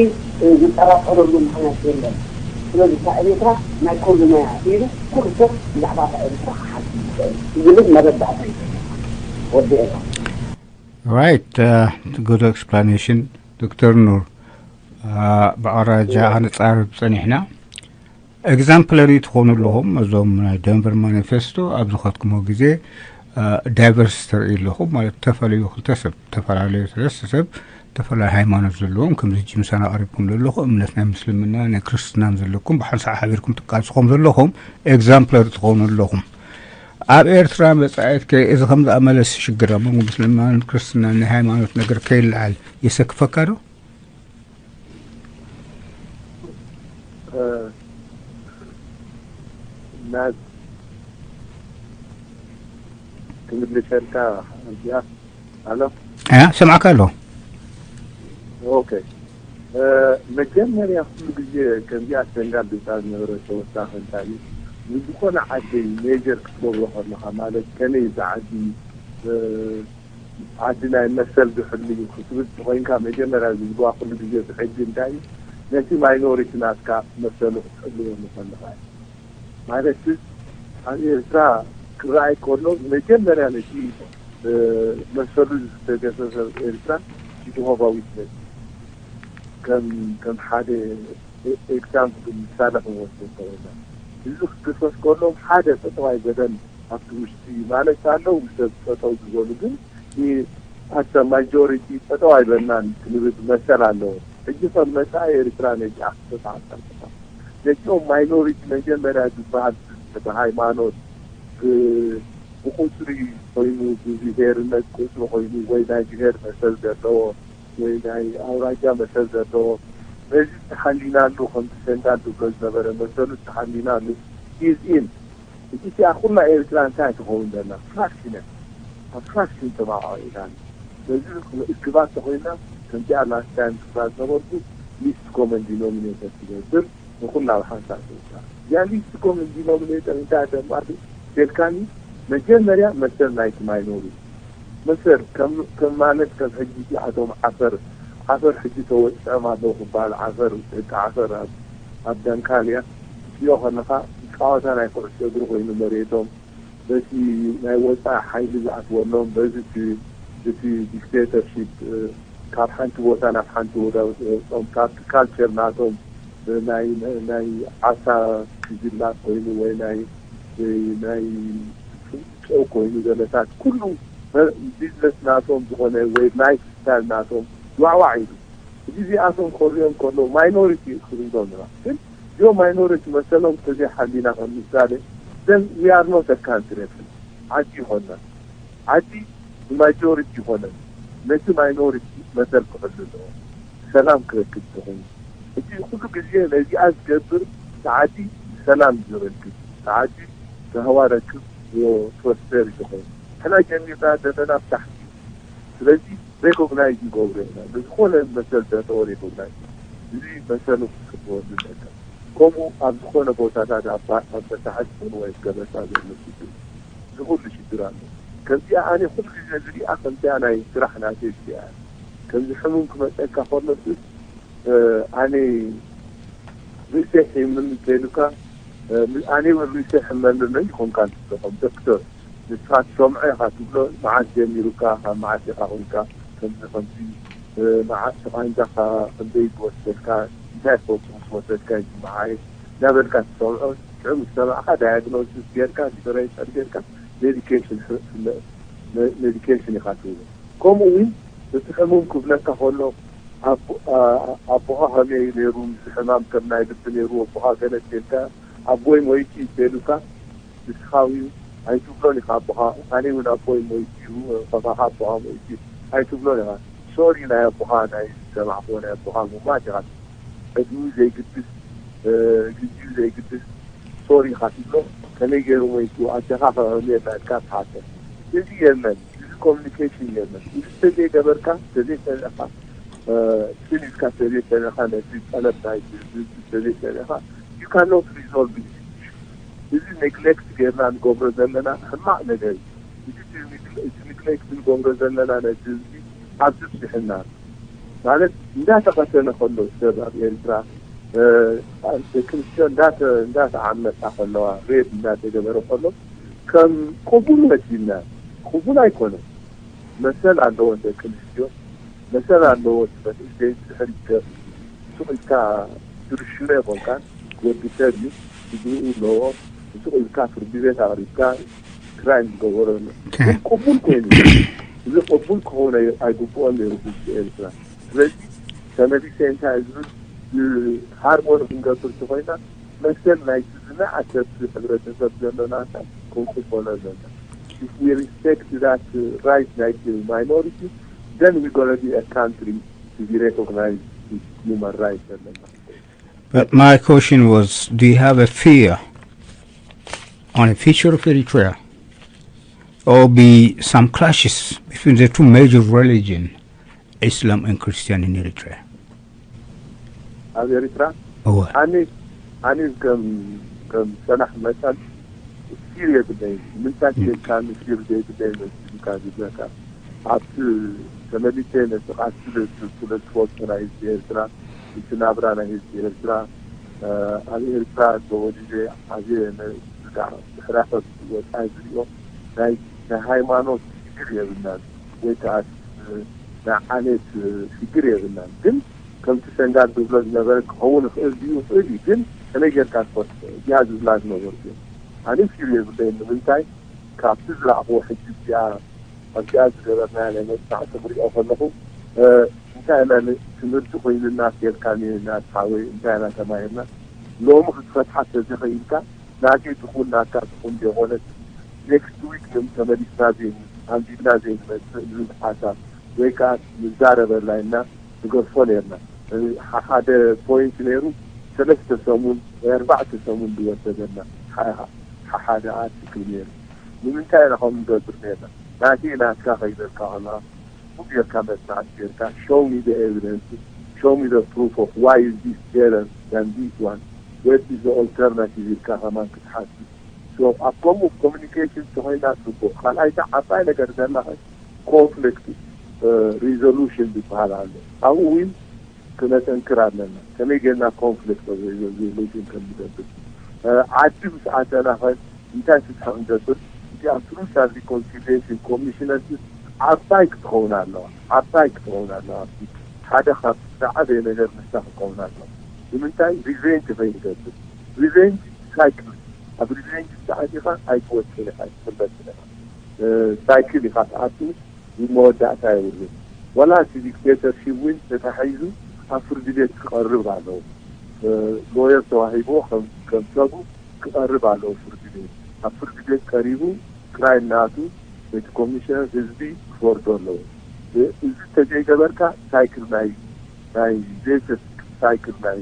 ዝጠራጠረሉ ምኽንያት የለን። ስለዚ እታ ኤርትራ ናይ ኩልና እያ ኢሉ ኩሉ ሰብ ብዛዕባ እታ ኤርትራ ክሓስብ ይኽእል ዝብል መረዳእታ እዩ። ወዲ ኤርትራ። Right, uh, good explanation, ዶክተር ኑር። ብዓራጃ ክንጻረብ ጸኒሕና። ኤግዛምፕለሪ ትኾኑ ኣለኹም። እዞም ናይ ደንቨር ማኒፌስቶ ኣብ ዝኸድኩሞ ግዜ ዳይቨርስ ተርኢ ኣለኹም። ማለት ተፈለዩ ክልተ ሰብ፣ ተፈላለዩ ሰለስተ ሰብ፣ ተፈላለዩ ሃይማኖት ዘለዎም፣ ከምዚ ጂ ምሳና ቀሪብኩም ዘለኹ እምነት ናይ ምስልምና ናይ ክርስትናን ዘለኩም ብሓንሳእ ሓቢርኩም ትቃልስኹም ዘለኹም ኤግዛምፕለሪ ትኾኑ ኣለኹም። ኣብ ኤርትራ መጻኢት ከ እዚ ከም ዝኣመለስ ሽግር ኣብ መንጎ ምስልምናን ክርስትናን ናይ ሃይማኖት ነገር ከይለዓል የሰክፈካ ዶ? ናብ ክምልሰልካ እዚኣ ኣሎ። ሰምዓካ ኣለኹ። ኦኬ፣ መጀመርያ ኩሉ ግዜ ከምዚኣ ሰንጋል ድምፃ ዝነበረ ተወሳኺ እንታይ እዩ፣ ንዝኾነ ዓዲ ሜጀር ክትገብሮ ከለኻ፣ ማለት ከመይ እዚ ዓዲ ዓዲ ናይ መሰል ዝሕሉ እዩ ክትብል ተኾይንካ፣ መጀመርያ ዝግባ ኩሉ ግዜ ብሕጊ እንታይ እዩ፣ ነቲ ማይኖሪቲ ናትካ መሰሉ ክትሕልዎ ንፈልኻ እዩ። ማለት ኣብ ኤርትራ ክረኣይ ከሎ መጀመርያ ነቲ መሰሉ ዝተገሰሰ ኤርትራ ጂሆቫ ዊትነስ ከም ከም ሓደ ኤግዛምፕል ምሳሌ ክንወስድ እንተኾይና፣ እዚ ክግሰስ ከሎ ሓደ ጠጠዋይ በደል ኣብቲ ውሽጢ ማለት ኣለዉ ሰብ ጠጠው ዝበሉ ግን ኣሰ ማጆሪቲ ጠጠው ኣይበልናን ክንብል መሰል ኣለዎ። ሕጂ ከም መጻኢ ኤርትራ ነዚኣ ክተተዓጸርካ ነዚኦም ማይኖሪቲ መጀመርያ ዝበሃል ብሃይማኖት ብቁፅሪ ኮይኑ ብብሄርነት ቁፅሪ ኮይኑ ወይ ናይ ብሄር መሰል ዘለዎ ወይ ናይ ኣውራጃ መሰል ዘለዎ በዚ ተሓሊናሉ ከምቲ ሰንዳል ዝብሎ ዝነበረ መሰሉ ተሓሊናሉ ኢዝ ኢን እዚኣ ኩላ ኤርትራ እንታይ ትኸውን ዘላ ፍራክሽን እያ። ኣብ ፍራክሽን ተማዕኦ ኢና በዚ እክባት ተኮይና ከምዚኣ ላስት ታይም ክብላ ዝነበርኩ ሊስት ኮመን ዲኖሚኔተር ትገብር ንኩላ ብሓንሳብ ትውሳ እዚኣ ሊስት ኮመን ዲኖሚኔተር እንታይ ደማሉ ቤልካኒ መጀመርያ መሰል ናይቲ ማይኖሪ መሰል ከም ማለት ከም ሕጂ እዚኣቶም ዓፈር ዓፈር ሕጂ ተወፂዖም ኣለዉ ክበሃል ዓፈር ደቂ ዓፈር ኣብ ኣብ ዳንካልያ ክትሪኦ ከለኻ ፃወታ ናይ ኩዕሶ እግሪ ኮይኑ መሬቶም በቲ ናይ ወፃኢ ሓይሊ ዝኣትወሎም በዚ እቲ ዲክቴተርሺፕ ካብ ሓንቲ ቦታ ናብ ሓንቲ ቦታ ፆም ካብቲ ካልቸር ናቶም ናይ ናይ ዓሳ ክጅላት ኮይኑ ወይ ናይ ናይ ጨው ኮይኑ ዘለታት ኩሉ ቢዝነስ ናቶም ዝኾነ ወይ ላይፍ ስታይል ናቶም ዋዕዋዕ ኢሉ እዚ እዚኣቶም ከርእዮም ከለዉ ማይኖሪቲ ክብሎም ኢና ግን እዚኦም ማይኖሪቲ መሰሎም ተዘይሓሊና ከም ምሳሌ then we are not a country ዓዲ ይኾንና ዓዲ ብማጆሪቲ ይኾነን ነቲ ማይኖሪቲ መሰል ክሕሉ ኣለዎ ሰላም ክረክብ ተኾይኑ እቲ ኩሉ ግዜ ነዚኣ ዝገብር እቲ ዓዲ ሰላም ዝረክብ እቲ ዓዲ ራህዋ ረክብ ፕሮስፐር ይኾን ሕና ጀሚርና ዘለና ብታሕቲ ስለዚ ሬኮግናይዝ ይገብሩ ኢና ንዝኾነ መሰል ደጠኦ ሬኮግናይዝ እዚ መሰሉ ክትወዱ ይጠቀም ከምኡ ኣብ ዝኾነ ቦታታት ኣብ መሳሕት ኹን ወይ ገበሳ ዘሎ ሽግር ዝኹሉ ሽግር ኣሎ ከምዚኣ ኣነ ኩሉ ግዜ ዝሪኣ ከምዚኣ ናይ ስራሕ ናተይ እዚኣ። ከምዚ ሕሙም ክመፀካ ከሎ ስስ ኣነ ርእሰይ ሕምም እንተኢሉካ ኣነ እውን ርእሰይ ሕመኒ ኣሎ ይኾንካ ንስለ ከም ዶክተር ንስኻ ትሰምዖ ኢኻ ትብሎ። መዓስ ጀሚሩካ ካብ መዓስ ኢኻ ኮንካ ከምዚ ከምዚ መዓስ ተቓንዛኻ ክንደይ ዝወሰድካ እንታይ ፈውሲ ምስ ወሰድካ ይስምዓይ እናበልካ ትሰምዖ። ሽዑ ምስ ሰማዕካ ዳያግኖሲስ ጌርካ ዲፈረንሻል ጌርካ ሜዲኬሽን ሜዲኬሽን ኢኻ ትህቦ። ከምኡ እውን እቲ ሕሙም ክብለካ ከሎ ኣቦኻ ከመይ ነይሩ፣ እዚ ሕማም ከም ናይ ልቢ ነይሩ ኣቦኻ ገለ ጌርካ ኣቦይ ሞይቱ እዩ ተሉካ ንስኻ እውን ኣይትብሎን ኢኻ ኣቦኻ። ኣነ እውን ኣቦይ ሞይቱ እዩ፣ ከማኻ ኣቦኻ ሞይቱ እዩ ኣይትብሎን ኢኻ። ሶሪ ናይ ኣቦኻ ናይ ዝሰማዕክዎ ናይ ኣቦኻ ምማት ኢኻ። ዕድሚኡ ዘይግድስ ግዜኡ ዘይግድስ ሶሪ ኢኻ ትብሎ። ከመይ ገይሩ ሞይቱ ኣደኻ ከዕብየና ኢልካ ትሓተ። እዚ የለን፣ እዚ ኮሚኒኬሽን የለን። እዚ ተዘይገበርካ ተዘይሰሚዕካ ስኒትካ ተዘይሰሚዕካ ነቲ ጠለብ ናይ ህዝቢ ተዘይሰሚዕካ you cannot resolve this issue። እዚ ኔግሌክት ጌርና ንገብሮ ዘለና ሕማቕ ነገር እዩ። እዚ ኔግሌክት ንገብሮ ዘለና ነቲ ህዝቢ ኣብዚ ብፅሕና ማለት እንዳተቐተለ ከሎ ሰብ ኣብ ኤርትራ ደቂ ኣንስትዮ እንዳተዓመፃ ከለዋ ሬድ እንዳተገበረ ከሎ ከም ቅቡል ወሲድና ቅቡል ኣይኮነን። መሰል ኣለወን ደቂ ኣንስትዮ መሰል ኣለዎ። እቲ መንእሰይ ድሕሪት ገር ሱቕ ኢልካ ትርሽኖ ኣይኮንካን። ወዲ ሰብ እዩ፣ ስድርኡ ኣለዎ። ሱቕ ኢልካ ፍርዲ ቤት ኣቕሪብካ ክራይም ዝገበሮ ኣሎ። ግን ቅቡል ኮይኑ እዚ ቅቡል ክኸውን ኣይግብኦን ነይሩ ህዝቢ ኤርትራ። ስለዚ ተመሊሰ እንታይ ዝብል ሃርሞኒ ክንገብር እንተኮይና መሰል ናይቲ ዝነኣሰ ህብረተሰብ ዘለና ክንቅበሎ ኣለና። If we respect that right ናይቲ minority then we gonna be a country to be recognized with human rights ዘለና። But my question was, do you have a fear on the future of Eritrea? Or be some clashes between the two major religion, Islam and Christian in Eritrea? ኣብ ኤርትራ ኣነ ኣነ ከም ከም ሰላሕ መጠን ፊር የብለይ። ምንታይ ጌርካ ንፊር ዘይብለይ መስልካ ዝብለካ ኣብቲ ተመሊሰ ነቲ ቃልሲ ስለ ዝፈልጦ ናይ ህዝቢ ኤርትራ እቲ ናብራ ናይ ህዝቢ ኤርትራ ኣብ ኤርትራ ተወሊደ ዓብየ ብሕራኸት ወፃኢ ዝሪኦ ናይ ናይ ሃይማኖት ሽግር የብልናን ወይ ከዓ ናይ ዓሌት ሽግር የብልናን። ግን ከምቲ ሰንጋል ዝብሎ ዝነበረ ክኸውን ይኽእል ድዩ? ይኽእል እዩ። ግን ከመይ ጌርካ ትፈልጦ? እዚኣ ዝብላ ዝነበርኩ እየ። ኣነ ሽር የብለይን። ንምንታይ? ካብቲ ዝረኣኽዎ ሕጂ እዚኣ ኣብዚኣ ዝገበርናያ ናይ መጽናዕቲ ክሪኦ ከለኹ እንታይ ኢና ትምህርቲ ኮይኑና ጌርካ ኔርና ሓወይ እንታይ ኢና ተማሂርና? ሎሚ ክትፈትሓ ተዘኸኢልካ ናተይ ትኹን ናትካ ትኹን ዘይኮነስ ኔክስት ዊክ ተመሊስና ዘይንመጽእ ኣንቢብና ዘይንመጽእ ዝብል ሓሳብ ወይ ከዓ ንዛረበላ ኢልና ንገድፎ ነይርና። ሓደ ፖይንት ነይሩ ሰለስተ ሰሙን ወይ ኣርባዕተ ሰሙን ዝወሰደና ሓደ ኣርቲክል ነይሩ። ንምንታይ ኢና ከምኡ ንገብር ነይርና? ናተይ ናትካ ከይበልካ ከለኻ ብኡ ጌርካ መጽናዕቲ ጌርካ show me the evidence, show me the proof of why is this better than this one, what is the alternative ኢልካ ከማን ክትሓስብ። So ኣብ ከምኡ ኮሚኒኬሽን ተኾይና ጽቡቕ። ካልኣይታ ዓባይ ነገር ዘላ ኮንፍሊክት ሪዞሉሽን ዝበሃል ኣሎ። ኣብኡ እውን ክነጠንክር ኣለና። ከመይ ጌርና ኮንፍሊክት ሪዞሉሽን ከም ንገብር ዓዲ ምስ ኣተና ኸ እንታይ ፍትሒ ክንገብር? እዚኣ ትሩዝ ኣንድ ሪኮንሲሊየሽን ኮሚሽነርስ ዓባይ ክትኸውን ኣለዋ። ዓባይ ክትኸውን ኣለዋ። ሓደ ካብ ዝዓበየ ነገር ንሳ ክትኸውን ኣለዋ። ንምንታይ ሪቬንጅ ከይንገብር። ሪቬንጅ ሳይክል ኣብ ሪቬንጅ ተኣቲኻ ኣይትወፅእን ኢኻ ኣይትፍለጥን ኢኻ። ሳይክል ኢኻ ትኣቱ መወዳእታ የብሉን። ዋላ እቲ ዲክቴተርሺፕ እውን ተታሒዙ ኣብ ፍርዲ ቤት ክቐርብ ኣለዎ። ሎየር ተዋሂብዎ ከም ሰቡ ክቐርብ ኣለዎ ፍርዲ ቤት። ኣብ ፍርዲ ቤት ቀሪቡ ክራይም ናቱ ነቲ ኮሚሽነር ህዝቢ ክፈርዶ ኣለዎ። እዚ እንተዘይገበርካ ሳይክል ናይ ናይ ቬሸስ ሳይክል ናይ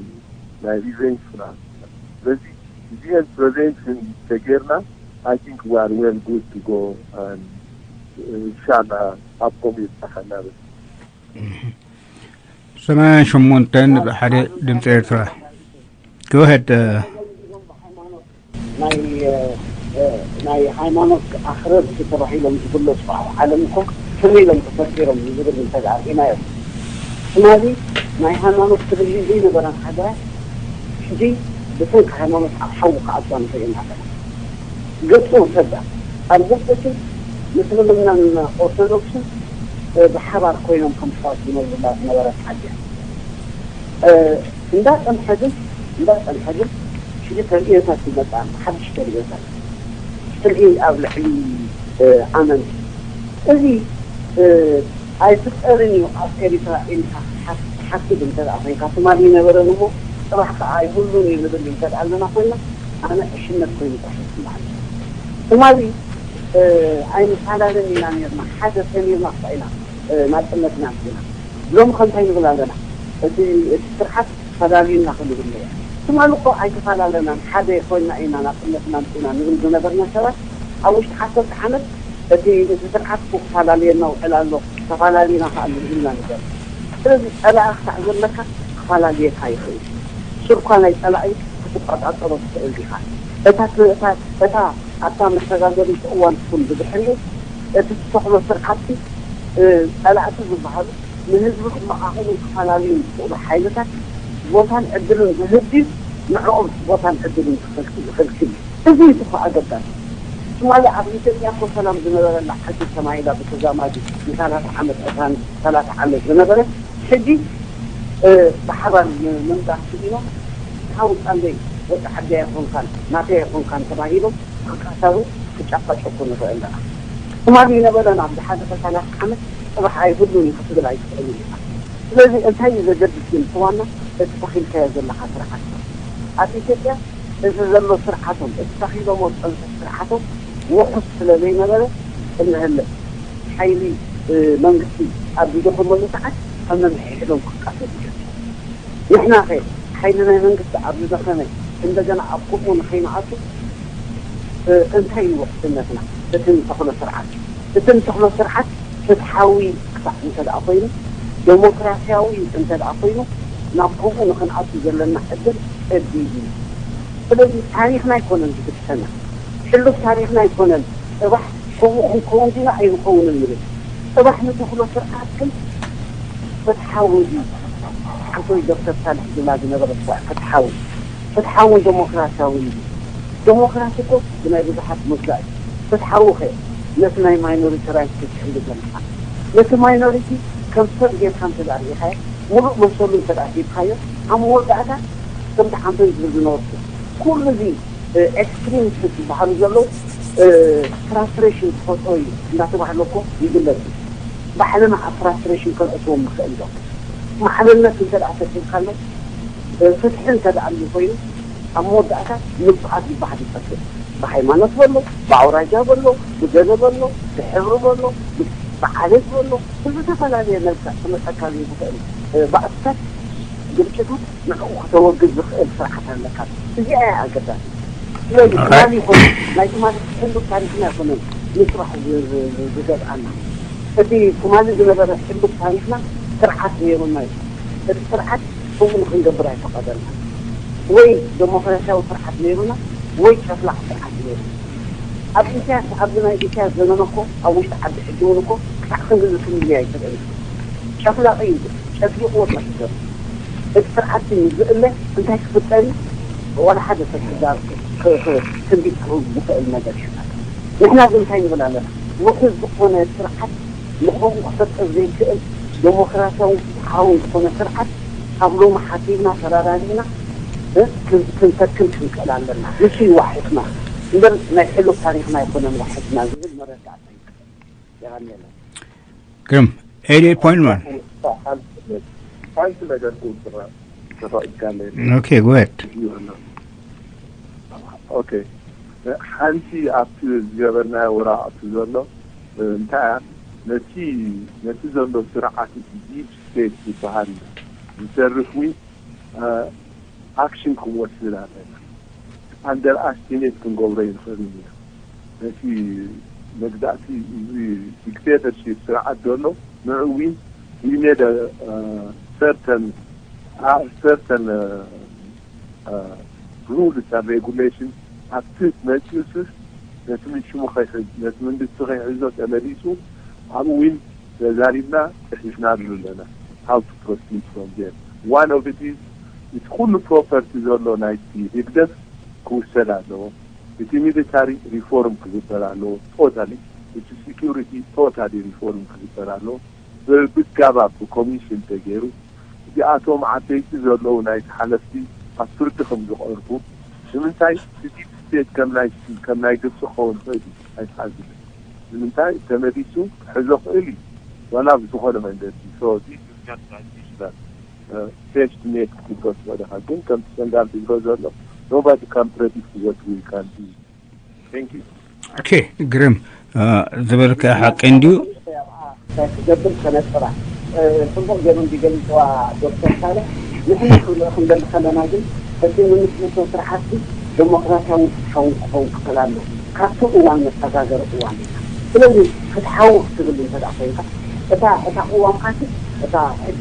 ናይ ሪቨንጅ ክነኣቱ ኢና። ስለዚ እዚአን ፕሪቨንሽን ተጌርና I think we are well good to go and ኢንሻላ ኣብ ከምኡ ይብፅሓና። ሰማንያን ሸሞንተን ሓደ ድምፂ ኤርትራ። Go ahead. ናይ ናይ ሃይማኖት ኣኽረርቲ ተባሂሎም ዝግለፁ ኣብ ዓለም እኮ ፍልይ ኢሎም ተፈጢሮም ዝብል እንተደኣ ርኢናዮ። ትማሊ ናይ ሃይማኖት ፍልልይ ዘይነበረን ሃገራት ሕጂ ብሰንኪ ሃይማኖት ኣብ ሓዊ ክኣትዋ ንርኢ ኣለና። ገፁ እንተዳ ኣብ ግብፅቲ ምስልምናን ኦርቶዶክስን ብሓባር ኮይኖም ከም ኣሕዋት ዝነብሩላ ዝነበረት ዓዲ እያ። እንዳፀንሐ ግን እንዳፀንሐ ግን ሕጂ ተርእዮታት ይመፃ፣ ሓድሽ ተርእዮታት ፍትሒ ኣብ ልዕሊ ኣመንቲ። እዚ ኣይፍጠርን እዩ ኣብ ኤሪትራ ኢልካ ትሓስብ እንተ ደኣ ኮይንካ፣ ትማሊ ይነበረን እሞ ጽባሕ ከኣ ኣይህሉን እዩ ንብል እንተ ደኣ ኣለና ኮይና፣ ኣነ ዕሽነት ኮይኑ ጥራሕ ይስምዓኒ። ትማሊ ኣይንፈላለን ኢና ነርና፣ ሓደ ተኒርና እኳ ኢና ናጽነትና ኣምጺእና። ሎሚ ከ እንታይ ንብል ኣለና? እቲ እቲ ስርዓት ፈላልዩና ክንብል ነይሩ። ትማሊ እኮ ኣይተፈላለናን፣ ሓደ ኮይና ኢና ናጽነትና ኣምጺእና ንብል ዝነበርና ሰባት፣ ኣብ ውሽጢ ዓሰርተ ዓመት እቲ እቲ ስርዓት እኮ ክፈላልየና ውዕል ኣሎ፣ ተፈላሊና ከኣ ንብል ኢና ነበር። ስለዚ ጸላኢ ክሳዕ ዘለካ ክፈላልየካ ይኽእል። ሱርኳ ናይ ጸላኢ ክትቆጻጸሮ ትኽእል ዲኻ? እታ እታ እታ ኣብታ መሰጋገሪት እዋን ትኹን ብድሕሪኡ እቲ ትተኽሎ ስርዓትሲ ጸላእቲ ዝበሃሉ ንህዝቢ ክመቓቕሉ ክፈላለዩ ዝኽእሉ ሓይልታት ቦታን ዕድልን ዝህብ ድዩ ንዕኦም ቦታን ዕድልን ክኸልክል ዝኽልክል እዩ? እዚ እዩ እኮ ኣገዳሲ። ትማሊ ኣብ ኢትዮጵያ እኮ ሰላም ዝነበረላ ዓዲ ተማሂላ ብተዛማዲ ንሳላሳ ዓመት ዕስራን ሰላሳ ዓመት ዝነበረ ሕጂ ብሓባር ምምጣር ስኢኖም ካብ ውፃለይ ወዲ ዓዲ ኣይኮንካን ናተይ ኣይኮንካን ተባሂሎም ክቃተሉ ክጨፈጨፉ ንርኢ ኣለና። ትማሊ ይነበረና ኣብዚ ሓለፈ ሰላሳ ዓመት ፅባሕ ኣይህሉን እዩ ክትብል ኣይትኽእልን ኢኻ። ስለዚ እንታይ እዩ ዘገድስ ግን እቲ ዋና እቲ ተኺልካዮ ዘለኻ ስርዓት እዩ። ኣብ ኢትዮጵያ እዚ ዘሎ ስርዓቶም እቲ ተኺሎሞ ዝፀንሑ ስርዓቶም ውሑስ ስለ ዘይነበረ እንሀለ ሓይሊ መንግስቲ ኣብ ዝደኸመሉ ሰዓት ኣብ ነንሕድሕዶም ክቃተሉ ጀሚሮም። ንሕና ኸ ሓይሊ ናይ መንግስቲ ኣብ ዝደኸመ እንደገና ኣብ ከምኡ ንኸይንኣቱ እንታይ እዩ ውሕስነትና? እቲ ንተኽሎ ስርዓት እቲ ንተኽሎ ስርዓት ፍትሓዊ ክሳዕ እንተ ደኣ ኮይኑ ደሞክራሲያዊ እንተ ደኣ ኮይኑ ናብ ከምኡ ንኽንኣቱ ዘለና ዕድል ጸቢብ እዩ። ስለዚ ታሪኽና ኣይኮነን ዝግድሰና፣ ሕሉፍ ታሪኽና ኣይኮነን። ጽባሕ ከምኡ ክንከውን ዲና ኣይንኸውንን ንብል። ጽባሕ ንተኽሎ ስርዓት ግን ፍትሓዊ ድዩ? ሓንቶይ ዶክተር ሳልሕ ዝብላ ዝነበረት ፍትሓዊ ፍትሓውን ደሞክራሲያውን እዩ። ደሞክራሲ እኮ ብናይ ብዙሓት ምርዳእ እዩ። ፍትሓዊ ከ ነቲ ናይ ማይኖሪቲ ራይት ክትሕሉ ዘለካ ነቲ ማይኖሪቲ ከም ሰብ ጌርካ እንተ ደኣ ርኢኻዮ፣ ሙሉእ መሰሉ እንተ ደኣ ሂብካዮ፣ ኣብ መወዳእታ ከምቲ ሓንቶይ ዝብል ዝነበርኩ ኩሉ እዚ ኤክስትሪምስ ዝበሃሉ ዘለዉ ፍራስትሬሽን ክፈጥሮ እዩ እንዳተባህለ እኮ ይግለጽ እዩ። ባዕልና ኣብ ፍራስትሬሽን ከነእትዎም ንኽእል ዶ? ማዕርነት እንተ ደኣ ሰፊንካሎ ፍትሒ እንተ ደኣ ኮይኑ ኣብ መወዳእታ ምብቓት ዝበሃል ይጠፍእ። ብሃይማኖት በሎ፣ ብኣውራጃ በሎ፣ ብገለ በሎ፣ ብሕብሪ በሎ፣ ብዓሌት በሎ ብዝተፈላለየ መልክዕ ክመፀካ ዘይትኽእል ባእስታት ግርጭታት ንዕኡ ክተወግድ ዝኽእል ስርዓት ኣለካ። እዚኣ እያ ኣገዳሲ። ስለዚ ትማሊ ይኹን ናይ ትማሊ ሕሉፍ ታሪኽና ኣይኮነን ንፅባሕ ዝገብኣና። እቲ ትማሊ ዝነበረ ሕሉፍ ታሪኽና ስርዓት ነይሩና እዩ። እቲ ስርዓት ከምኡ ንክንገብር ኣይፈቐደልና። ወይ ደሞክራሲያዊ ስርዓት ነይሩና ወይ ጨፍላቕ ስርዓት ነይሩ። ኣብ ኢሳያስ ኣብዚ ናይ ኢሳያስ ዘመን እኮ ኣብ ውሽጢ ዓዲ ሕጂ እውን እኮ ክሳዕ ክንዲ ዝፍልልይ ኣይክእልን። ጨፍላቕ እዩ ጨፍሊቕዎ ጥራሕ ይገርም። እቲ ስርዓት እዩ ዝእለ እንታይ ክፍጠር እዩ? ዋላ ሓደ ሰብ ክዛር ትንቢት ክህብ ዝኽእል ነገር የለን። ንሕና ግን እንታይ ንብል ኣለና? ውሑስ ዝኾነ ስርዓት ንኸምኡ ክፈጥር ዘይክእል ደሞክራሲያውን ፍትሓውን ዝኾነ ስርዓት ካብ ሎሚ ሓሲብና ተራዳዲእና ክንተክል ክንክእል ኣለና። ንሱ እዩ ዋሒስና እምበር ናይ ሕሉፍ ታሪኽና ኣይኮነን ዋሒስና ዝብል መረዳእታ ይቀበል። የቐንየለይ። ግርም። ኤይት ኤይት ፖይንት ዋን። ሓንቲ ነገር ክውስኻ ተፈቒድካለይ። ኦኬ፣ ጎሄድ። ኦኬ፣ ሓንቲ ኣብቲ ዝገበርናዮ ወረቓቕቲ ዘሎ እንታይ እያ? ነቲ ነቲ ዘሎ ስርዓት ዲፕ ስቴት ዝበሃል ዝሰርሕ ዊንግ ኣክሽን ክንወስድ ኣለና። ኣንደር ኣስቲሜት ክንገብሮ ይንኽእል ኢና። ነቲ መግዛእቲ እዚ ዲክቴተርሺፕ ስርዓት ዘሎ ንዕዊ ዊሜደ ሰርተን ሰርተን ሩልስ ን ሬጉሌሽን ኣብቲ መፅኡ ስስ ነቲ ምን ሽሙ ከይሕዝ፣ ነቲ መንግስቲ ከይሕዞ ተመሊሱ ኣብኡ እውን ተዛሪብና ጽሒፍናሉ ኣለና። How to proceed from there? One of it is እቲ ኩሉ ፕሮፐርቲ ዘሎ ናይቲ ህግደፍ ክውሰድ ኣለዎ። እቲ ሚሊታሪ ሪፎርም ክግበር ኣለዎ። ቶታሊ እቲ ሴኩሪቲ ቶታሊ ሪፎርም ክግበር ኣለዎ። ብጋባ ብኮሚሽን ተገይሩ እዚኣቶም ዓበይቲ ዘለዉ ናይ ሓለፍቲ ኣብ ፍርዲ ከም ዝቐርቡ። ንምንታይ እቲ ስቴት ከም ናይ ከም ናይ ግብፂ ክኸውን ይኽእል እዩ? ኣይትሓዝን። ንምንታይ ተመሊሱ ክሕዞ ክእል እዩ ዋላ ብዝኾነ መንገዲ። So this is just an additional safety net ክትብሎ ትኽእል ኢኻ። ግን ከምቲ ሰንጋል ዝብሎ ዘሎ nobody can predict what we can do. Thank you. ኦኬ፣ ግርም ዝበልካ ሓቂ እንድዩ። ክገብር ከነጥራ ጽቡቅ ገይሩ እንዲገሊፅዋ ዶክተር ሳለ። ንሕና ክንርኢ ክንደሊ ከለና ግን እቲ ንምስርቶ ስራሕቲ ዴሞክራሲያውን ፍትሓውን ክኸውን ክኽእል ኣለዎ። ካብቲ እዋን መሰጋገሪ እዋን ኢና። ስለዚ ፍትሓዊ ክትብል እንተ ደኣ ኮይንካ እታ እታ ቅዋምካሲ እታ ሕጂ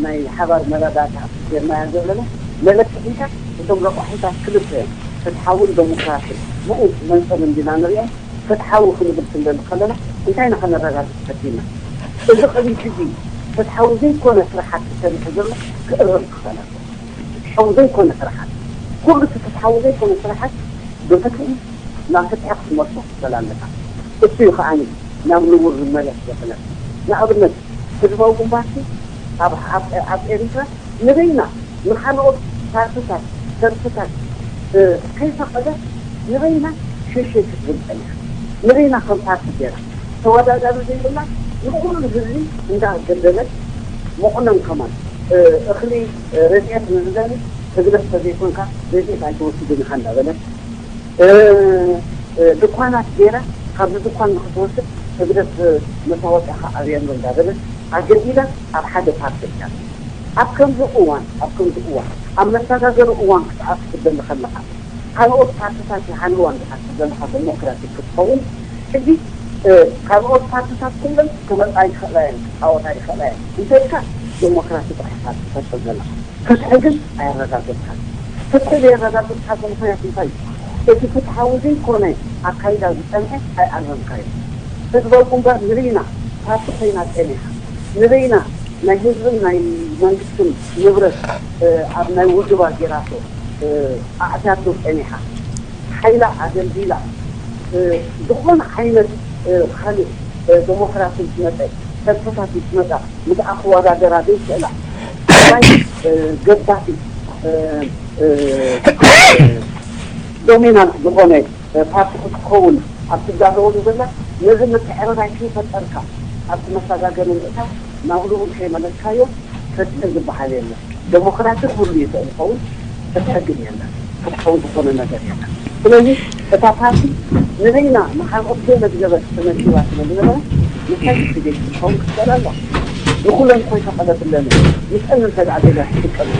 ናይ ሓባር መረዳእታ ጌርናያ ዘለና መለክዒታት እቶም ረቋሒታት ክልተ እዮም። ፍትሓውን ዴሞክራሲን ብኡ መንፀር እንዲና ንሪኦም። ፍትሓዊ ክንብል ክንደሊ ከለና እንታይ ኢና ከነረጋግፅ ፈቲና? እዚ ቅድሚ ሕጂ ፍትሓዊ ዘይኮነ ስራሓት ዝሰሪሑ ዘሎ ክእረም ክኸለና ፍትሓዊ ዘይኮነ ስራሓት ኩሉ እቲ ፍትሓዊ ዘይኮነ ስራሓት ብፍትሒ ናብ ፍትሒ ክትመርሶ ክትኽእል ኣለካ። እሱ እዩ ከዓኒ ናብ ንቡር ዝመለስ ዘኽእለካ። ንኣብነት ህዝባዊ ግንባርሲ ኣብ ኣብ ኤሪትራ ንበይና ንኻልኦት ፓርትታት ሰልፍታት ከይፈቐደት ንበይና ሸሸይ ክትብል ጸኒሓ። ንበይና ከም ፓርቲ ገይራ ተወዳዳሪ ዘይብላ ንኹሉ ህዝቢ እንዳገደለት መቑነን ከማን እኽሊ ረድኤት ንዝደሊ ህግደፍ ተዘይኮንካ ረድኤት ኣይትወስድን ኢኻ እንዳበለት ድኳናት ገይራ ካብዚ ድኳን ንክትወስድ ህግደፍ መታወቂያኻ ኣብየሉ እንዳበለት ኣገዲዳ ኣብ ሓደ ፓርቲ እያ። ኣብ ከምዚ እዋን ኣብ ከምዚ እዋን ኣብ መሰጋገሪ እዋን ክትኣቱ ክትደሊ ከለኻ ካልኦት ፓርትታት ይሃልዋ እንድኻ ክትደልኻ ዴሞክራቲክ ክትኸውን ሕጂ ካልኦት ፓርትታት ኩለን ክመፃ ይኽእላ እየን ክፃወታ ይኽእላ እየን እንተልካ ዴሞክራሲ ጥራሕ ፓርቲ ፈጥር ዘለኻ ፍትሒ ግን ኣየረጋገፅካን። ፍትሒ ዘየረጋግፅካሉ ምኽንያት እንታይ እዩ? እቲ ፍትሓዊ ዘይኮነ ኣካይዳ ዝፀንሐ ኣይኣረምካዮን። ህዝባዊ ግንባር ንበይና ፓርቲ ኮይና ፀኒሓ፣ ንበይና ናይ ህዝብን ናይ መንግስትን ንብረት ኣብ ናይ ውድባ ጌራቶ ኣእትያቶ ፀኒሓ፣ ሓይላ ኣደልዲላ ዝኾነ ዓይነት ካልእ ዴሞክራሲ ምስ መፀ፣ ሰልፍታት ምስ መፃ፣ ምስኣ ክወዳደራ ዘይክእላ ዓባይ ገባቲ ዶሚናንት ዝኾነ ፓርቲ ክትከውን ኣብ ትዳለወሉ ዘላ ነዚ ምትዕርራይ ከይፈጠርካ ኣብቲ መሰጋገሪ ምእታው ናብኡ እውን ከይመለስካዮ ፈትሒ ዝበሃል የለን። ዴሞክራሲ ክህሉ ይኽእል ይኸውን፣ ፍትሒ ግን የለን። ፍትሓዊ ዝኾነ ነገር የለን። ስለዚ እታ ፓርቲ ንበይና ንካልኦት ገለ ዝገበረት ተመዲባ ስለ ዝነበረት ንሳይ ፕሬዚደንት ክኸውን ክኽእል ኣለዋ። ንኩለን ኮይተቐለትለን ምስአን እንተ ደኣ ደልያ ትጥቀም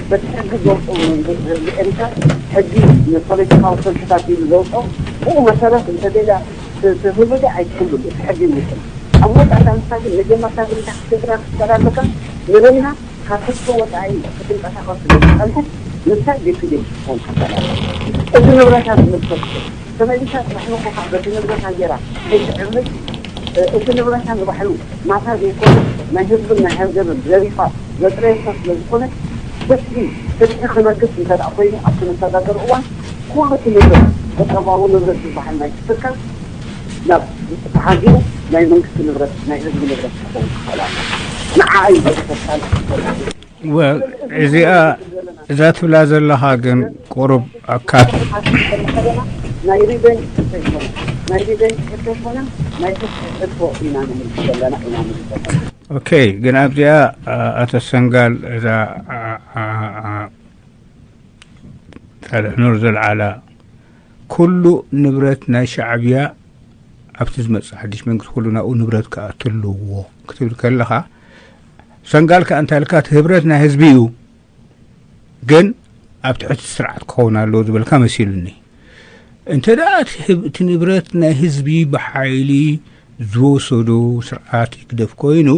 በቲ ሕጊ ዘውፅኡ ህዝቢ ኤሪትራ ሕጊ ንፖለቲካዊ ሰልፍታት ኢሉ ዘውፅኦ ብኡ መሰረት እንተ ደልያ ትህብደ ኣይትህሉን እቲ ሕጊ ይውስን ኣብ መወዳእታ ንሳ ግን መጀመርታ ግን እንታይ ክትገብራ ክትሰራ ኣለካ ንበይና ካብ ሕቶ ወፃኢ ክትንቀሳቐስ ዝፀንሐት ንሳ ዴፊዴት ክትኸውን ክትሰራ ኣለካ እቲ ንብረታ ዝምልከት ተመሊሳ ጥራሕ ንኮኻ በቲ ንብረታ ገይራ ከይትዕብል እቲ ንብረታ ንባሕሉ ናታ ዘይኮነ ናይ ህዝብን ናይ ሃገርን ዘሪፋ ዘጥረየቶ ስለ ዝኾነ ፍትሒ ፍትሒ ክነግስ እንተ ደኣ ኮይኑ ኣብቲ መሰጋገሪ እዋን ኩሉ እቲ ንብረት ቁጠባዊ ንብረት ዝበሃል ናይ ትካል ናብ ተሓጊሩ ናይ መንግስቲ ንብረት ናይ ህዝቢ ንብረት ክኸውን ክኽእል ኣሎ። ንዓ እዩ ዘተሳል እዚኣ እዛ ትብላ ዘለኻ ግን ቁሩብ ኣካት ናይ ሪቨንጅ ክልተ ይኮነ ናይ ሪቨንጅ ክልተ ይኮነ ናይ ክልተ ሕቶ ኢና ንምልስ ዘለና ኢና ንምልስ ዘለና። ኦኬ፣ ግን ኣብዚኣ ኣቶ ሰንጋል እዛ ሳልሕ ኑር ዘልዓላ ኩሉ ንብረት ናይ ሻዕብያ ኣብቲ ዝመፅእ ሓድሽ መንግስቲ ኩሉ ናብኡ ንብረት ክኣቱ ኣለዎ ክትብል ከለኻ ሰንጋል ከኣ እንታይ ኢልካ እቲ ህብረት ናይ ህዝቢ እዩ ግን ኣብ ትሕቲ ስርዓት ክኸውን ኣለዎ ዝበልካ መሲሉኒ። እንተ ደኣ እቲ ንብረት ናይ ህዝቢ ብሓይሊ ዝወሰዶ ስርዓት ህግደፍ ኮይኑ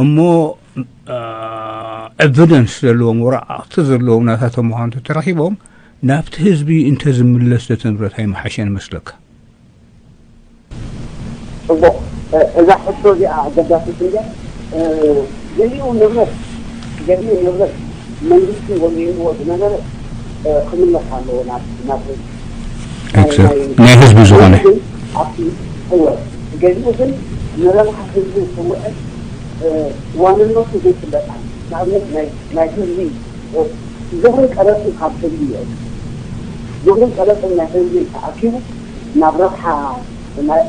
እሞ ኤቪደንስ ዘለዎም ወረቓቕቲ ዘለዎም ናታቶም ምዃኑ ተተረኺቦም ናብቲ ህዝቢ እንተዝምለስ እቲ ንብረት ኣይምሓሸን መስለካ? እዛ ሕቶ እዚኣ ኣገዳሲት እያ። ገሊኡ ንብረት ገሊኡ ንብረት መንግስቲ ወሊዕዎ ዝነበረ ክምለስ ኣለዎ ናብ ናብ ህዝቢ። ናይ ህዝቢ ዝኾነ ገሊኡ ግን ንረብሓ ህዝቢ ዝውዕል ዋንነቱ ዘይፍለጥ ንኣብነት ናይ ህዝቢ ግብርን ቀረፅን ካብ ህዝቢ ይወ ግብርን ቀረፅን ናይ ህዝቢ ተኣኪቡ ናብ ረብሓ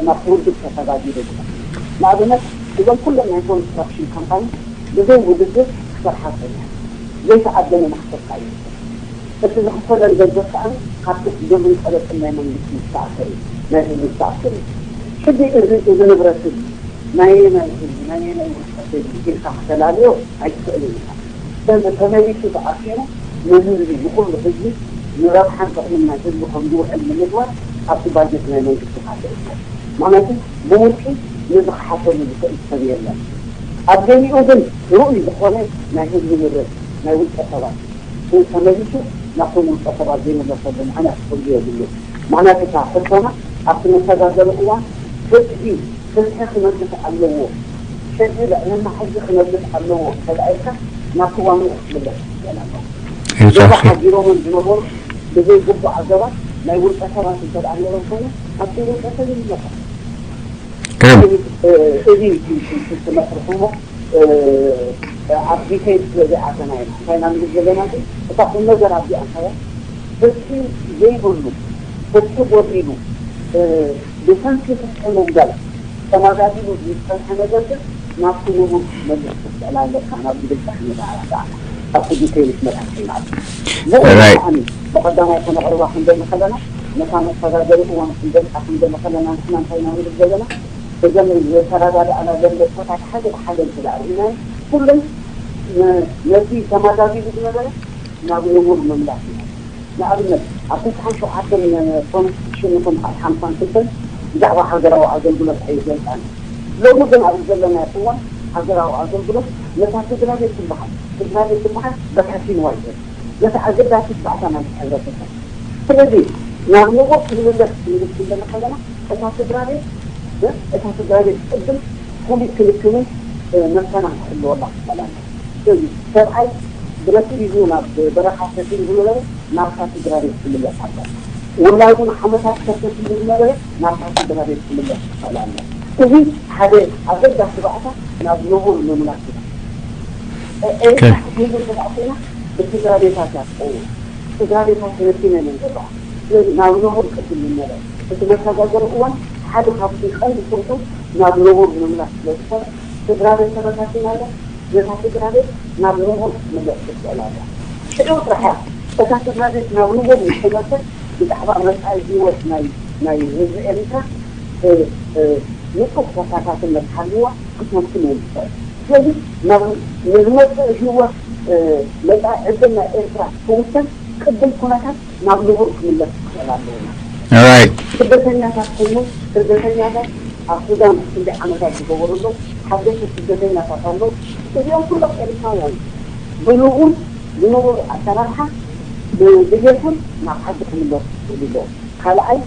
ናብ ውድብ ተሰጋጊሩ ይግበር። ንኣብነት እዞም ኩሎም ናይ ኮንስትራክሽን ካምፓኒ ብዘይ ውድድር ክሰርሓ ፀኒሐ ዘይተኣደነ ማሕሰብካ እዩ። እቲ ዝኽፈለን ገንዘብ ከዓ ካብቲ ግብርን ቀረፅን ናይ መንግስቲ ዝተኣከ እዩ ናይ ህዝቢ ዝተኣከ እዩ። ሕጂ እዚ እዚ ንብረት እዚ ናየናይ ህዝቢ ናየናይ ውልቀ ሰብ ኢልካ ክተላልዮ ኣይትኽእልን ኢኻ። ስለዚ ተመሊሱ ተኣኪቡ ንህዝቢ ንኩሉ ህዝቢ ንረብሓን ጥቕምን ናይ ህዝቢ ከም ዝውዕል ንምግባር ኣብቲ ባጀት ናይ መንግስቲ ካለ ይርከብ። ምክንያቱ ብውልቂ ነዚ ክሓሰሉ ዝኽእል ሰብ የለን። ኣብ ገሊኡ ግን ርኡይ ዝኾነ ናይ ህዝቢ ንብረት ናይ ውልቀ ሰባት ተመሊሱ ናብቶም ውልቀ ሰባት ዘይምለሰሉ ምክንያት ክህሉ የብሉ። ምክንያቱ እታ ሕቶና ኣብቲ መሰጋገሪ እዋን ፍትሒ ፍትሒ ክነግስ ኣለዎ፣ ሕጊ ልዕልና ሕጊ ክነግስ ኣለዎ እንተደኣይካ ናብቲ ዋንኡ ክትምለስ ይኽእል ኣለዎ። ገዛ ሓዲሮምን ዝነበሩ ብዘይ ግቡእ ኣገባብ ናይ ውልቀ ሰባት እንተ ደኣ ነይሮም ኮይኑ ኣብቲ ውልቀ ሰብ ይምለሱ። እዚ እቲ መስርሕሞ ኣብ ዲቴይል ስለ ዘይኣተና ኢና እንታይ ኢና ንብል ዘለና ግን እታ ቁም ነገር ኣብዚኣ እንታይ እያ? ፍትሒ ዘይብሉ ፍትሒ ጎዲሉ ብሰንኪ ፍትሒ ምጉዳል ተመዛቢሉ ዝፀንሐ ነገር ግን ናብቲ ንቡር ክትመልስ ክትኽእል ኣለካ ናብ ዝብል ፃዕኒ ዳዕላ ዳዕላ ኣብቲ ዲቴይል ክትመፅእ ትኽእል ማለት እዩ። ብኡ Right. ከዓኒ ብቐዳማይ ከነቕርባ ክንደሊ ከለና ነታ መሰጋገሪ እዋን ክንገልፃ ክንደሊ ከለና ንሕና እንታይ ኢና ንብል ዘለና? እዘን ዝተረዳድኣና ዘለቶታት ሓደ ብሓደ እንተ ደኣ ርኢናዮ ኩለን ነቲ ተመዛቢሉ ዝነበረ ናብ ንቡር ምምላስ እዩ። ንኣብነት ኣብ ተስዓን ሸውዓተን ኮንስቲቱሽን ይኹን ኣብ ሓምሳን ክልተን ብዛዕባ ሃገራዊ ኣገልግሎት ኣይገልጻን። ሎሚ ግን ኣብዚ ዘለናዮ እዋን ሃገራዊ ኣገልግሎት ነታ ስድራ ቤት ትበሃል ስድራ ቤት ትበሃል በታቲንዋ እዩ ዘሎ። ነቲ ኣገዳሲ ባእታ ናይቲ ሕብረተሰብ። ስለዚ ናብ ንቡር ክንምለስ ክንብል ክንደሊ ከለና እታ ስድራ ቤት እታ ስድራ ቤት ቅድም ፍሉይ ክንክንን መሰናን ክህልወላ ክኽእል ኣለዎ። ስለዚ ሰብኣይ ብረት ሒዙ ናብ በረኻ ሰፊሩ ዝነበረ ናብታ ስድራ ቤት ክምለስ ኣለዎ። ውላዱ ንዓመታት ከሰፊሩ ዝነበረ ናብታ ስድራ ቤት ክምለስ ክኽእል ኣለዎ። እዚ ሓደ ኣገዳሲ ባእታ ናብ ንቡር ምምላስ እዩ። ኤርትራ ክትህሉ እንተ ደኣ ኮይና ብስድራ ቤታት እያ ትኸውን። ስድራ ቤታት ተበቲነን እየን ዘለዋ። ስለዚ ናብ ንቡር ቅድም ይመለስ። እቲ መሰጋገሪ እዋን ሓደ ካብቲ ቀንዲ ስርሑ ናብ ንቡር ምምላስ ስለ ዝኾነ ስድራ ቤት ተበታቲና ኣላ። ነታ ስድራ ቤት ናብ ንቡር ክትምለስ ክትኽእል ኣለዋ። ሽዑ ጥራሕ እያ እታ ስድራ ቤት ናብ ንቡር ምስ ተመልሰት ብዛዕባ መጻኢ ህይወት ናይ ናይ ህዝቢ ኤርትራ ንጡፍ ተሳታፍነት ሃልይዋ ክትውክል እውን ትኽእል። ስለዚ ናብ ንዝመፅእ ህይወት መፃኢ ዕድል ናይ ኤርትራ ክውሰን ቅድም ኩነታት ናብ ንቡር ክምለስ ክኽእል ኣለዎ። Alright. ስደተኛታት ኮይኑ ስደተኛታት ኣብ ሱዳን ክንደይ ዓመታት ዝገበሩ ኣለዉ። ሓደሽቲ ስደተኛታት ኣለዉ። እዚኦም ኩሎም ኤርትራውያን ብንቡር ዝነበሩ ኣሰራርሓ ብድሌቶም ናብ ዓዲ ክምለሱ ይኽእሉ ኣለዉ። ካልኣይ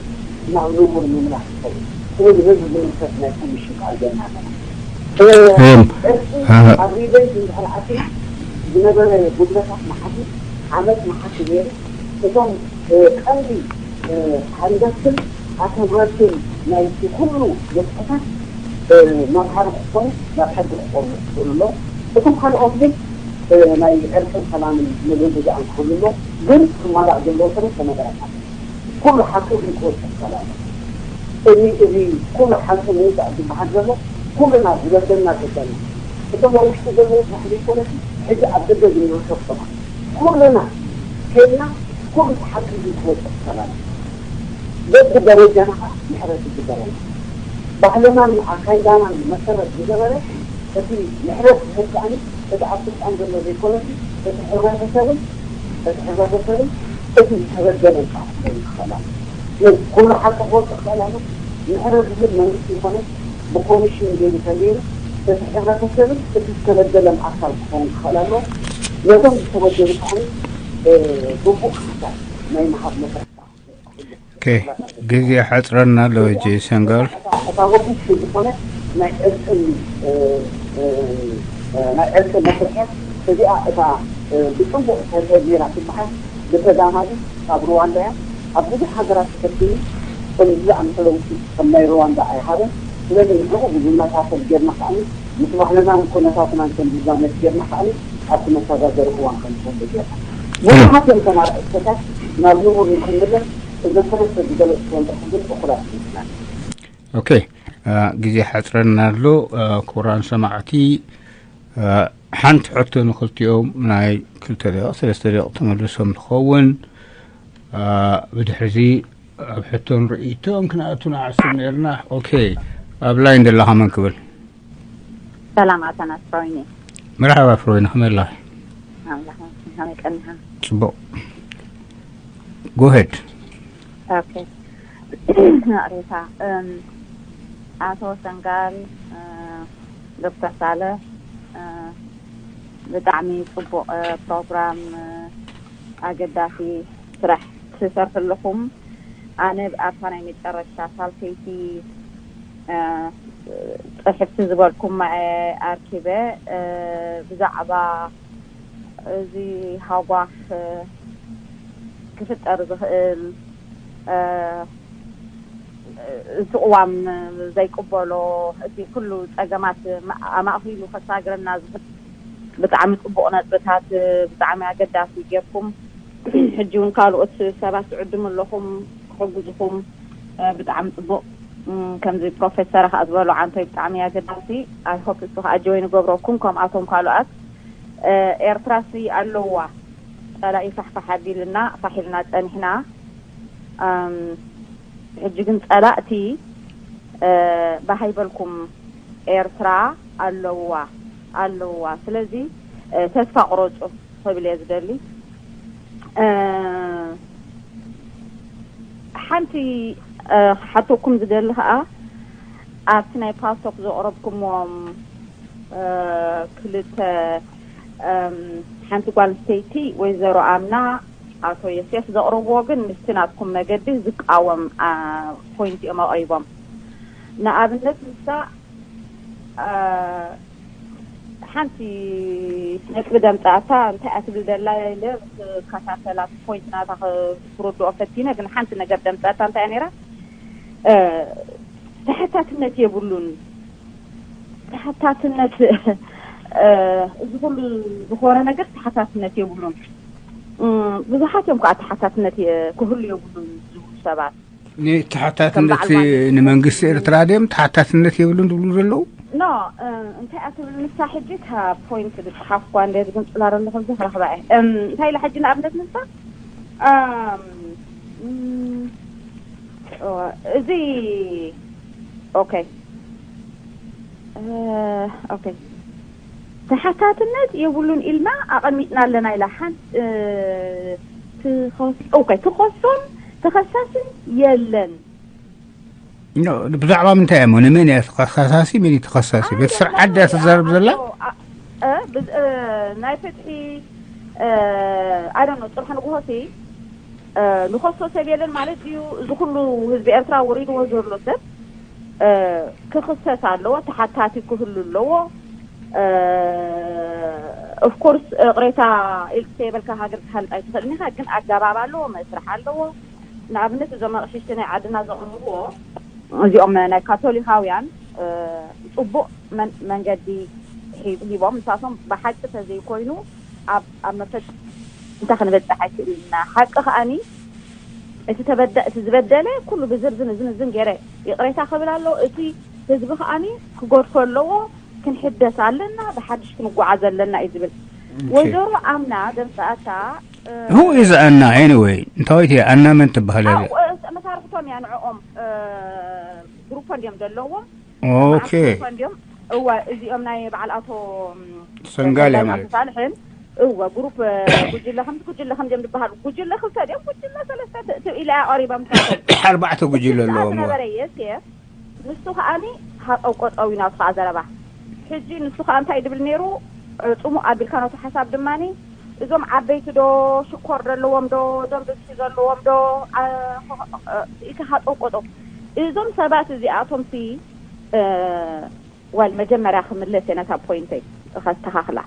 ናብ ንቡር ምምላስ ይኸውን። ስለዚ በዚ ዝምልከት ናይ ኮሚሽን ቃል ገና ኣለና። እም፣ ቅርጺ ኣሃ። ኣብ ሪበይት እንድሕር ኣቲና ዝነበረ ጉድለታት መሓሲ ዓመት መሓሲ ነይሩ። እቶም እ፣ ቀንዲ እ፣ ሃንደስትን ኣተግበርትን ናይቲ ኩሉ ንጥፈታት እ፣ መምሃሪ ክኾኑ ናብ ሕጊ ክቐርቡ ክኽእሉ ኣለዉ። እቶም ካልኦት ግን እ፣ ናይ ዕርቅን ሰላምን ምርግጋእን ክህሉ ኣለዎ። ግን ክማላእ ዘለዎ ሰለስተ ነገራት ኣሎ። ኩሉ ሓቂ ግን ክወፅእ ክኽእል ኣለዎ። እዚ እዚ ኩሉ ሓቂ ምውፃእ ዝበሃል ዘሎ ኩልና ዝበደልና ዝበደልና እቶም ኣብ ውሽጢ ዘለዉ ጥራሕ ዘይኮነስ ሕጂ ኣብ ደገ ዝንረከብ ሰባት ኩልና ከይድና ኩሉ እቲ ሓቂ ግን ክወፅእ ክኽእል ኣለዎ። በብደረጃና ከዓ ምሕረት ይግበረና። ባህልናን ኣካይዳናን መሰረት ዝገበረ እቲ ምሕረት ዝህብ ከዓኒ እቲ ኣብ ስልጣን ዘሎ ዘይኮነሲ እቲ ሕብረተሰብን እቲ ሕብረተሰብን እቲ ዝተበደለን ከዓ ክኸውን ክኽእል ኣለዎ። ስለዚ ኩሉ ሓቂ ክወፅእ ክኽእል ኣለዎ። ምሕረት ዝህብ መንግስቲ ይኮነስ ብኮሚሽን ገይሩ ተገይሩ እቲ ሕብረተሰብን እቲ ዝተበደለን ኣካል ክኸውን ክኽእል ኣለዎ። ነቶም ዝተበደሉ ከዓኒ ግቡእ ካሕሳ ናይ ምሃብ መሰረት ግዜ ሓፅረና ኣሎ። ጂ ሰንጋል እታ ወግዲ ዝኾነ ናይ ዕርቅን ናይ ዕርቅን መስርሐት እዚኣ እታ ብፅቡቕ ተተግቢራ ትበሃል ብተዛማዲ ካብ ሩዋንዳ እያ። ኣብ ብዙሕ ሃገራት ተፈቲኑ ከም ዝኣምሰለ ውፅኢት ከም ናይ ሩዋንዳ ኣይሃበን። ስለዚ ንዕኡ ብዝመሳሰል ጌርና ከዓኒ ምስ ባህልናን ኩነታትናን ከም ዝዛመድ ጌርና ከዓኒ ኣብቲ መሰጋገሪ እዋን ከም ዝህሉ ጌርና ብዙሓት እዮም ተማርዕቶታት ናብ ንቡር ንክምለስ እዘን ሰለስተ ዝገለፅኩወን ጥራሕ ግን እኹላት ይመስላኒ። ኦኬ፣ ግዜ ሓፅረና ኣሎ። ክቡራን ሰማዕቲ፣ ሓንቲ ሕቶ ንክልቲኦም ናይ ክልተ ደቂቕ ሰለስተ ደቂቕ ተመልሶም ትኸውን። ብድሕሪዚ ኣብ ሕቶን ርእይቶን ክንኣቱ ንዓስብ ነርና። ኦኬ፣ ኣብ ላይን ዘለኻ መን ክብል? ሰላም ኣታ ናስራዊኒ። መርሓባ ፍሮይን፣ ከመይ ኣለኺ? ኣምላኽ ከመይ ቀኒኻ? ጽቡቕ። ጎሄድ። ኦኬ። ሬታ እም፣ ኣቶ ሰንጋል፣ እ፣ ዶክተር ሳለ፣ እ፣ ብጣዕሚ ጽቡቕ፣ እ፣ ፕሮግራም፣ እ፣ ኣገዳሲ ስራሕ ትሰርሑ ኣለኹም። ኣነ ኣብታ ናይ መጨረሻ ሳልሰይቲ፣ እ፣ ጽሕፍቲ ዝበልኩማ እየ ኣርኪበ፣ እ፣ ብዛዕባ እዚ ሃጓፍ፣ እ፣ ክፍጠር ዝኽእል፣ እ፣ እቲ ቅዋም ዘይቅበሎ፣ እቲ ኩሉ ጸገማት ማ-፣ ኣማእኪሉ ከሳግረና ዝኽእል ብጣዕሚ ጽቡቕ ነጥብታት፣ ብጣዕሚ ኣገዳሲ ጌርኩም። ሕጂ እውን ካልኦት ሰባት ትዕድሙ ኣለኹም ክሕግዝኹም፣ እ፣ ብጣዕሚ ጽቡቕ። እም፣ ከምዚ ፕሮፌሰር ከኣ ዝበሎ ዓንቶይ ብጣዕሚ ኣገዳሲ። ኣይ ሆፕ እሱ ከኣ ጆይን ገብረኩም ከምኣቶም ካልኦት። እ፣ ኤርትራሲ ኣለዋ ጸላኢ ፋሕፋሕ ኣቢልና ፋሕ ኢልና ጸኒሕና። እም፣ ሕጂ ግን ጸላእቲ፣ እ፣ ባህ ኣይበልኩም፣ ኤርትራ ኣለዋ፣ ኣለዋ። ስለዚ፣ እ፣ ተስፋ ቁረጹ ክብል እየ ዝደሊ። እ፣ ሓንቲ፣ እ፣ ክሓተኩም ዝደሊ ከኣ ኣብቲ ናይ ፓስቶክ ዘቕረብኩምዎም፣ እ፣ ክልተ፣ እም፣ ሓንቲ ጓል ኣንስተይቲ ወይዘሮ ኣምና ኣቶ የስያስ ዘቕረብዎ ግን ምስቲ ናትኩም መገዲ ዝቃወም፣ አ፣ ፖይንት እዮም ኣቕሪቦም። ንኣብነት ንሳ፣ አ፣ ሓንቲ ነጥቢ ደምጻእታ እንታይ እያ ትብል ዘላ ኢለ ክከታተላ ፖይንት ናታ ክርድኦ ፈቲነ፣ ግን ሓንቲ ነገር ደምጻእታ እንታይ እያ ነይራ? እ፣ ተሓታትነት የብሉን። ተሓታትነት፣ እ፣ እዚ ኩሉ ዝኾነ ነገር ተሓታትነት የብሉን። እም፣ ብዙሓት እዮም ከዓ ተሓታትነት የ-፣ ክህሉ የብሉን ዝብሉ ሰባት። ንተሓታትነት ንመንግስቲ ኤርትራ ድዮም ተሓታትነት የብሉን ዝብሉ ዘለዉ? ኖ፣ እ፣ እንታይ እያ ትብል ንሳ ሕጂ? እታ ፖይንት ዝጸሓፍኳ እንደ ዝግንጽላ ዘለኹ እዚ ክረኽባ እየ። እም፣ እንታይ ኢላ ሕጂ ንኣብነት ንሳ? እም፣ እም፣ ኦ፣ እዚ፣ ኦኬ። እ፣ ኦኬ። ተሓታትነት የብሉን ኢልና ኣቐሚጥና ኣለና ኢላ። ሓን-፣ እ፣ ትኸስ-፣ ኦኬ፣ ትኸሶን ተኸሳስን የለን። ኖ፣ ብዛዕባ ምንታይ እያ እሞ? ንመን እያ ተኸሳሲ? መን እዩ ተኸሳሲ? በቲ ስርዓት ድያ ትዛረብ ዘላ? እ፣ ብዝ-፣ እ፣ ናይ ፍትሒ፣ እ፣ I don't know፣ ጽባሕ ንግሆሲ፣ እ፣ ንኸሶ ሰብ የለን ማለት ድዩ? እዚ ኩሉ ህዝቢ ኤርትራ ወሪድዎ ዘሎ ሰብ፣ እ፣ ክኽሰስ ኣለዎ፣ ተሓታቲ ክህሉ ኣለዎ። እ፣ ኦፍ ኮርስ፣ እ፣ ቅሬታ ኢልክ ተይበልካ ሃገር ክትሃንጽ ኣይትኽእልን ኢኻ፣ ግን ኣገባብ ኣለዎ፣ መስርሕ ኣለዎ። ንኣብነት እዞም ኣቕሽሽቲ ናይ ዓድና ዘቕርብዎ እዚኦም ናይ ካቶሊካውያን፣ እ፣ ጽቡቕ መን-፣ መንገዲ ሂብ-፣ ሂቦም፣ ንሳቶም ብሓቂ ተዘይኮይኑ ኣብ፣ ኣብ መፈጸምታ ክንበጽሕ ኣይክእልን ኢና። ሓቂ ከኣኒ እቲ ተበደ-፣ እቲ ዝበደለ ኩሉ ብዝርዝን እዝን እዝን ገይረ ይቕሬታ ክብል ኣለዎ። እቲ ህዝቢ ከኣኒ ክገድፎ ኣለዎ። ክንሕደስ ኣለና፣ ብሓድሽ ክንጓዓዝ ኣለና እዩ ዝብል። ኦኬ። ወይዘሮ ኣምና ደምጻኣታ፣ እ፣ Who is ኣና? Anyway፣ እንታወይት እያ ኣና? መን ትበሃል ኣላ? ኣው፣ እ፣ መሳርሕቶም እያ ንዕኦም፣ እ፣ ግሩፖ እንዲዮም ዘለዎም። ኦኬ። ግሩፖ እንዲዮም። እወ፣ እዚኦም ናይ በዓል ኣቶ፣ ም፣ ሰንጋል እያ ሰንጋል ማለት። ኣቶ ሳልሕን፣ እወ፣ ግሩፕ፣ እ፣ ጉጅለ ከምዚ ጉጅለ ከምዚኦም ዝበሃሉ። ጉጅለ ክልተ ድዮም፣ ጉጅለ ሰለስተ ት-፣ ት-፣ ኢላ እያ ቀሪባ ምሳቶም። ኣርባዕተ ጉጅለ ጉጅለ ኣለዎም፣ እወ። ዝነበረ፣ የስ፣ የስ። ንሱ ከኣኒ ሃጠው ቆጠው እዩ ናቱ ከኣ ዘረባ። ሕጂ ንሱ ከኣ እንታይ ድብል ነይሩ? እ፣ ጽሙእ ኣቢልካ ናቱ ሓሳብ ድማኒ፣ እዞም ዓበይቲ ዶ ሽኮር ዘለዎም ዶ ደም ብዝሒ ዘለዎም ዶ አ፣ አ፣ ኢካ ሃጠው ቆጠው እዞም ሰባት እዚኣቶም ሲ እ፣ ወል መጀመርያ ክምለስ እየ ነታ ፖይንተይ ከስተኻኽላ።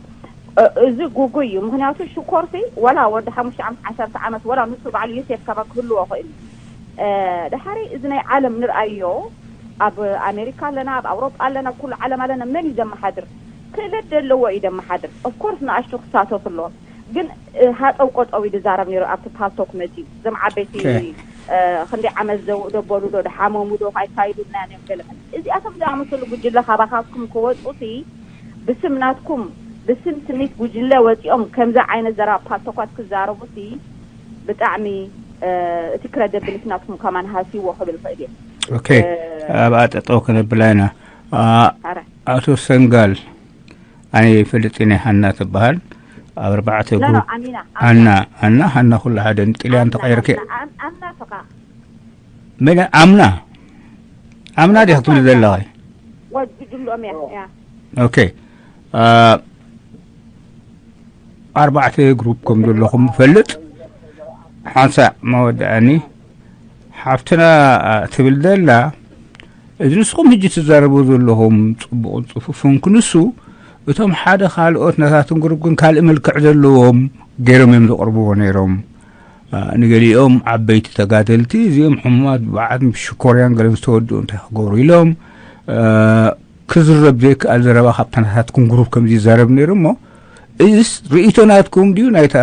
እ፣ እዚ ጉጉይ እዩ። ምኽንያቱ ሽኮርሲ ወላ ወዲ ሓሙሽተ ዓመት ዓሰርተ ዓመት ወላ ንሱ ባዕሉ ዩሴፍ ካባ ክህልዎ ኽእል እዩ። እ፣ ድሓሪ እዚ ናይ ዓለም ንርኣዮ ኣብ ኣሜሪካ ኣለና ኣብ ኣውሮጳ ኣለና ኩሉ ዓለም ኣለና መን እዩ ዘመሓድር ክእለት ዘለዎ እዩ ዘመሓድር ኦፍኮርስ ንኣሽቱ ክሳተፉ ኣለዎም ግን እ፣ ሃጠው ቆጠው እዩ ዝዛረብ ነይሩ ኣብቲ ፓልቶክ መፂኡ እዞም ዓበይቲ ኦኬ። እ፣ ክንደይ ዓመት ዘው ደበሉ ዶ ድሓመሙ ዶ ኣይካይዱልናን እዮም ገለ እዚኣቶም ዝኣመሰሉ ጉጅለ ካባካትኩም ክወፁ ሲ ብስም ናትኩም ብስም ስኒት ጉጅለ ወፂኦም ከምዚ ዓይነት ዘረባ ፓልቶኳት ክዛረቡ ሲ ብጣዕሚ እ፣ እቲ ክረደብልት ናትኩም ከማን ሃስይዎ ክብል ይኽእል እየ ኦኬ። እ፣ ኣብኣ ጠጠው ክነብላ ኢና። ኣ፣ ኣረ ኣቶ ሰንጋል ኣነ ይፈልጥ ናይ ሃና ትበሃል ኣብ ኣርባዕተ ኖ ኖ ግሩፕ ኣሚና ኣና ኣና ሃና ኩሉ ሓደ ንጥልያን ተቐይርክ ኣምና ቶካ መን ኣምና ኣምና ዲኻ ትብል ዘለኻ ወጅ ጅሎም እያ እያ ኦኬ አ፣ ኣርባዕተ ግሩፕ ከም ዘለኹም ፈልጥ ሓንሳእ መወዳእኒ ሓፍትና ትብል ዘላ እዚ ንስኹም ሕጂ ትዛረቡ ዘለኹም ጽቡቕን ጽፉፍን ክንሱ እቶም ሓደ ካልኦት ነታትን ግሩፕ ግን ካልእ መልክዕ ዘለዎም ገይሮም እዮም ዘቕርብዎ ነይሮም። ንገሊኦም ዓበይቲ ተጋደልቲ እዚኦም ሕሙማት ብዓት ሽኮርያን ገለን ዝተወድኡ እንታይ ክገብሩ ኢሎም ክዝረብ ዘይከኣል ዘረባ ካብታ ናታትኩም ግሩፕ ከምዚ ይዛረብ ነይሩ እሞ እዚስ ርእይቶ ናትኩም ድዩ ናይታ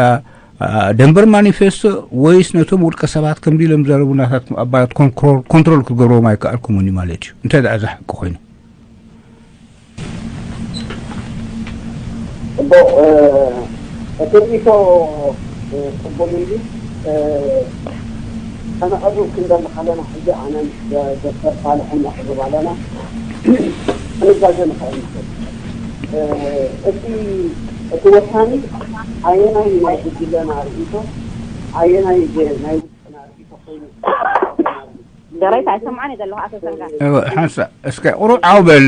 ደንበር ማኒፌስቶ ወይስ ነቶም ውልቀ ሰባት ከምዚ ኢሎም ዘረቡ ናታትኩም ኣባላት ኮንትሮል ክትገብርዎም ኣይከኣልኩምን እዩ ማለት እዩ እንተ ደኣ እዚ ሓቂ ኮይኑ ጽቡቕ እቲ ርእይቶ ጽቡቕ እዩ ከነቐርብ ክንደሊ ከለና ሕጂ ኣነን ዶክተር ሳልሕን ነቕርብ ኣለና ክንዛዘ ንኽእል ንኽእል እቲ እቲ ወሳኒ ኣየናይ ናይ ጉጅለና ርእይቶ ኣየናይ ናይ ውልቅና ርእይቶ ኮይኑ ደራይት ኣይሰምዓን እየ ዘለኹ ኣቶ ሰንጋል ሓንሳ እስከ ቁሩብ ዓው በል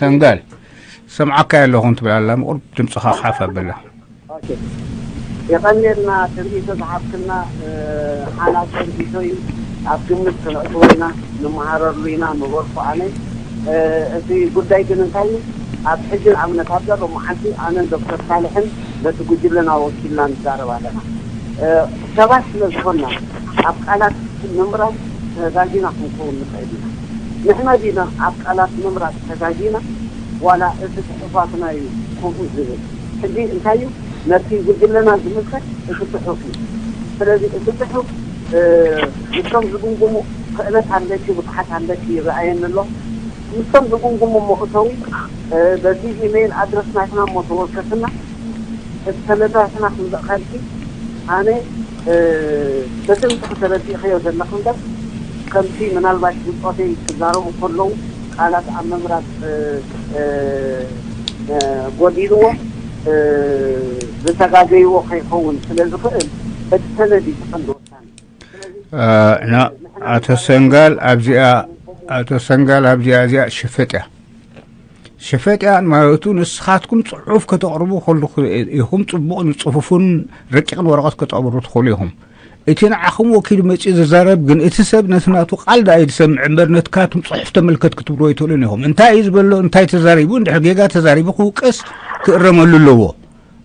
ሰንጋል ሰምዓካ ኣለኹ እንትብል ኣላ ቁሩብ ድምፅኻ ሓፍ ኣበላ የቐንየልና ትርኢቶ ዝሓፍክልና ሓናት ትርኢቶ እዩ ኣብ ግምት ክነእትወ ኢና ንመሃረሉ ኢና ምበልኩ ኣነ እቲ ጉዳይ ግን እንታይ እዩ ኣብ ሕጂ ንኣብነት ኣብዛ ሎመዓልቲ ኣነን ዶክተር ሳልሕን በቲ ጉጅለና ወኪልና ንዛረብ ኣለና ሰባት ስለ ዝኾንና ኣብ ቃላት ምምራዝ ተዛዚና ክንከውን ንኽእል ኢና ንሕና ዲና ኣብ ቃላት ምምራዝ ተዛዚና ዋላ እቲ ጽሑፋትና እዩ ከምኡ ዝብል ሕጂ እንታይ እዩ ነቲ ጉጅለና ዝምልከት እቲ ጽሑፍ እዩ ስለዚ እቲ ጽሑፍ ምስቶም ዝግምግሙ ክእለት ኣለኪ ብቕዓት ኣለኪ ይረኣየኒ ኣሎ ምስቶም ዝግምግሙ መእተዊ በዚ ኢሜይል ኣድረስ ናትና እሞ ተወከስና እቲ ሰነዳትና ክምልእኸልኪ ኣነ በስምቲ ከተረዲእኸዮ ዘለኺ እምበር ከምቲ ምናልባት ብፆተይ ክዛረቡ ከለዉ ቃላት ኣብ ምምራፅ ጎዲልዎ ዝተጋገይዎ ከይኸውን ስለ ዝኽእል እቲ ሰነድ እዩ ቀንዲ ወሳኒ ና ኣቶ ሰንጋል ኣብዚኣ ኣቶ ሰንጋል ኣብዚኣ እዚኣ ሽፍጥ እያ ሽፈጥያን ማለቱ ንስኻትኩም ጽሑፍ ከተቕርቡ ከለኹ ኢኹም ጽቡቕ ንጽፉፉን ረቂቕን ወረቐት ከተቕርቡ ትኽእሉ ኢኹም። እቲ ንዓኹም ወኪሉ መጺኡ ዝዛረብ ግን እቲ ሰብ ነቲ ናቱ ቃል ደኣ እዩ ዝሰምዕ እምበር ነቲ ካቱም ጽሑፍ ተመልከት ክትብልዎ ኣይትኽእሉን ኢኹም። እንታይ እዩ ዝበሎ እንታይ ተዛሪቡ እንድሕር ጌጋ ተዛሪቡ ክውቀስ ክእረመሉ ኣለዎ።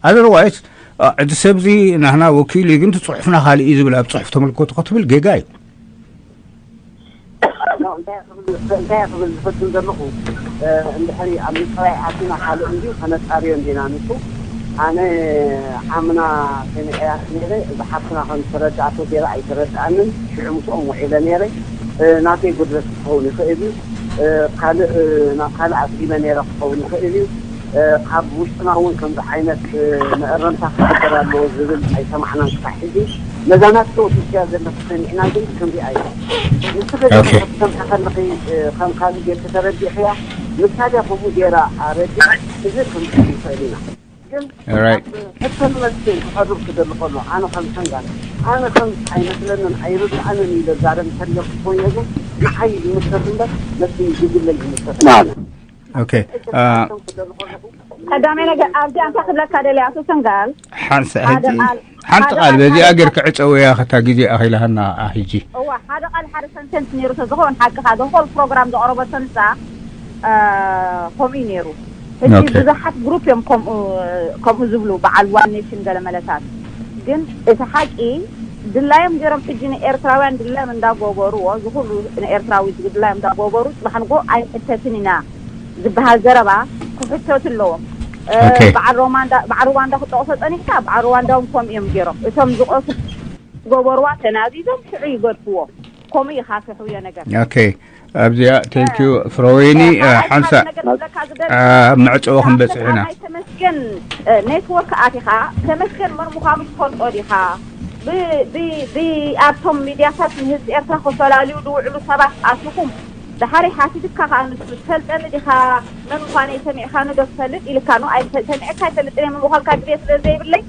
ኣዘርዋይስ እቲ ሰብዚ ናህና ወኪሉ እዩ ግን እቲ ጽሑፍና ካልእ እዩ ዝብል ኣብ ጽሑፍ ተመልከቱ ክትብል ጌጋ እዩ። እንታይ ክብል ዝፈትን ዘለኹ እንድሕሪ ኣብ ምፅራይ ኣቲና ካልእ እንድዩ ከነፃርዮ እንዲና ንሱ ኣነ ዓምና ሰሚዐያ ነይረ እዛ ሓፍትና ከም ዝተረድኣቶ ገይረ ኣይተረድኣንን ሽዑ ምስኦም ውዒለ ነይረ ናተይ ጉድለት ክኸውን ይኽእል እዩ ካልእ ናብ ካልእ ኣስጊመ ነይረ ክኸውን ይኽእል እዩ ካብ ውሽጥና እውን ከምዚ ዓይነት መእረምታ ክግበር ኣለዎ ዝብል ኣይሰማዕናን ክሳዕ ሕጂ ነዛ ናትኪ ወሲድክያ ዘለኺ ሰሚዕና ግን ክንሪኣ ኢና ንስኺ ግን Okay. ክትሰምዒ ከለኺ ከም ካልእ ጌርኪ ተረዲእኽያ ምሳሌ ከምኡ ጌራ ኣረዲኣ እዚ ክንርኢ ንኽእል ኢና ግን Alright. ሕቶን መልስን ክቐርብ ክደሊ ከሎ ኣነ ከም ሰንጋል ኣነ ከም ኣይመስለንን ኣይርድኣንን ኢለ ዛረብ እንተለኩ ኮይነ ግን ንዓይ ይምልከት እምበር ነቲ ጉጅለ ይምልከት ማለት Okay. Uh, ቀዳማይ ነገር ኣብዚኣ እንታይ ክብለካ ደልየ ኣቶ ሰንጋል ሓንሳ ሕጂ ሓንቲ ቃል በዚኣ ጌርካ ዕፀወያ ከታ ግዜ ኣኺላሃና። ሕጂ እዋ ሓደ ቃል ሓደ ሰንተንስ ነይሩ ተዝኸውን ሓቅኻ ዘኾል ፕሮግራም ዘቕረበቶ ንሳ ከምኡ እዩ ነይሩ። ሕጂ ብዙሓት ግሩፕ እዮም ከምኡ ዝብሉ በዓል ዋን ኔሽን ገለ መለታት። ግን እቲ ሓቂ ድላዮም ገይሮም ሕጂ ንኤርትራውያን ድላዮም እንዳገበርዎ ዝኩሉ ንኤርትራዊ ድላዮም እንዳገበሩ ፅባሕ ንጎ ኣይንሕተትን ኢና ዝበሃል ዘረባ ክሕተቱ ኣለዎም። በዓል ሩዋንዳ ክጠቕሶ ፀኒሕካ በዓል ሩዋንዳ እውን ከምኡ እዮም ገይሮም እቶም ዝቐሱ ዝገበርዋ ተናዚዞም ሽዑ ይገድፍዎ። ከምኡ ኢኻ ተሕውዮ ነገር። ኦኬ ኣብዚኣ ቴንኪዩ ፍሮዌኒ። ሓንሳ መዕፀዊ ክንበፅሕ ኢና። ተመስገን ኔትወርክ ኣቲኻ ተመስገን መን ምዃኑ ትፈልጦ ዲኻ? ብኣቶም ሚድያታት ንህዝቢ ኤርትራ ክፈላልዩ ዝውዕሉ ሰባት ኣቲኹም ድሓሪ ሓቲትካ ከዓ ንሱ ትፈልጠኒ ዲኻ? መን ምዃነይ ሰሚዕካኒ ዶ ትፈልጥ ኢልካ ኖ ኣይሰሚዐካ ኣይፈልጥን እየ ምዃልካ ግዜ ስለ ዘይብለይ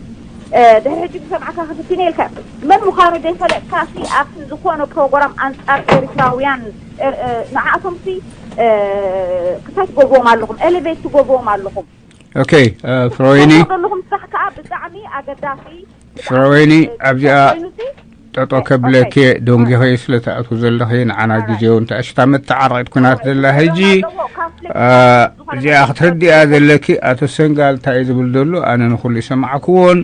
ድሕሪ ሕጂ ዝሰምዓካ ክፍትነ ኢልካ መን ምዃኑ ዘይፈለጥካ ሲ ኣብቲ ዝኾነ ፕሮግራም ኣንፃር ኤርትራውያን ንዓኣቶም ሲ ክሳይ ትገብዎም ኣለኹም ኤሌቬት ትገብዎም ኣለኹም። ኦኬ ፍሮይኒ ዘለኹም ስራሕ ከዓ ብጣዕሚ ኣገዳሲ። ፍሮይኒ ኣብዚኣ ጠጦ ከብለኪ ዶንጊኸይ ስለ ትኣትው ዘለኺ ንዓና ግዜ እውን ተኣሽታ መተዓረቂት ኩናት ዘላ ሕጂ እዚኣ ክትርድያ ዘለኪ ኣቶ ሰንጋል እንታይ እዩ ዝብል ዘሎ ኣነ ንኩሉ ይሰማዕክዎን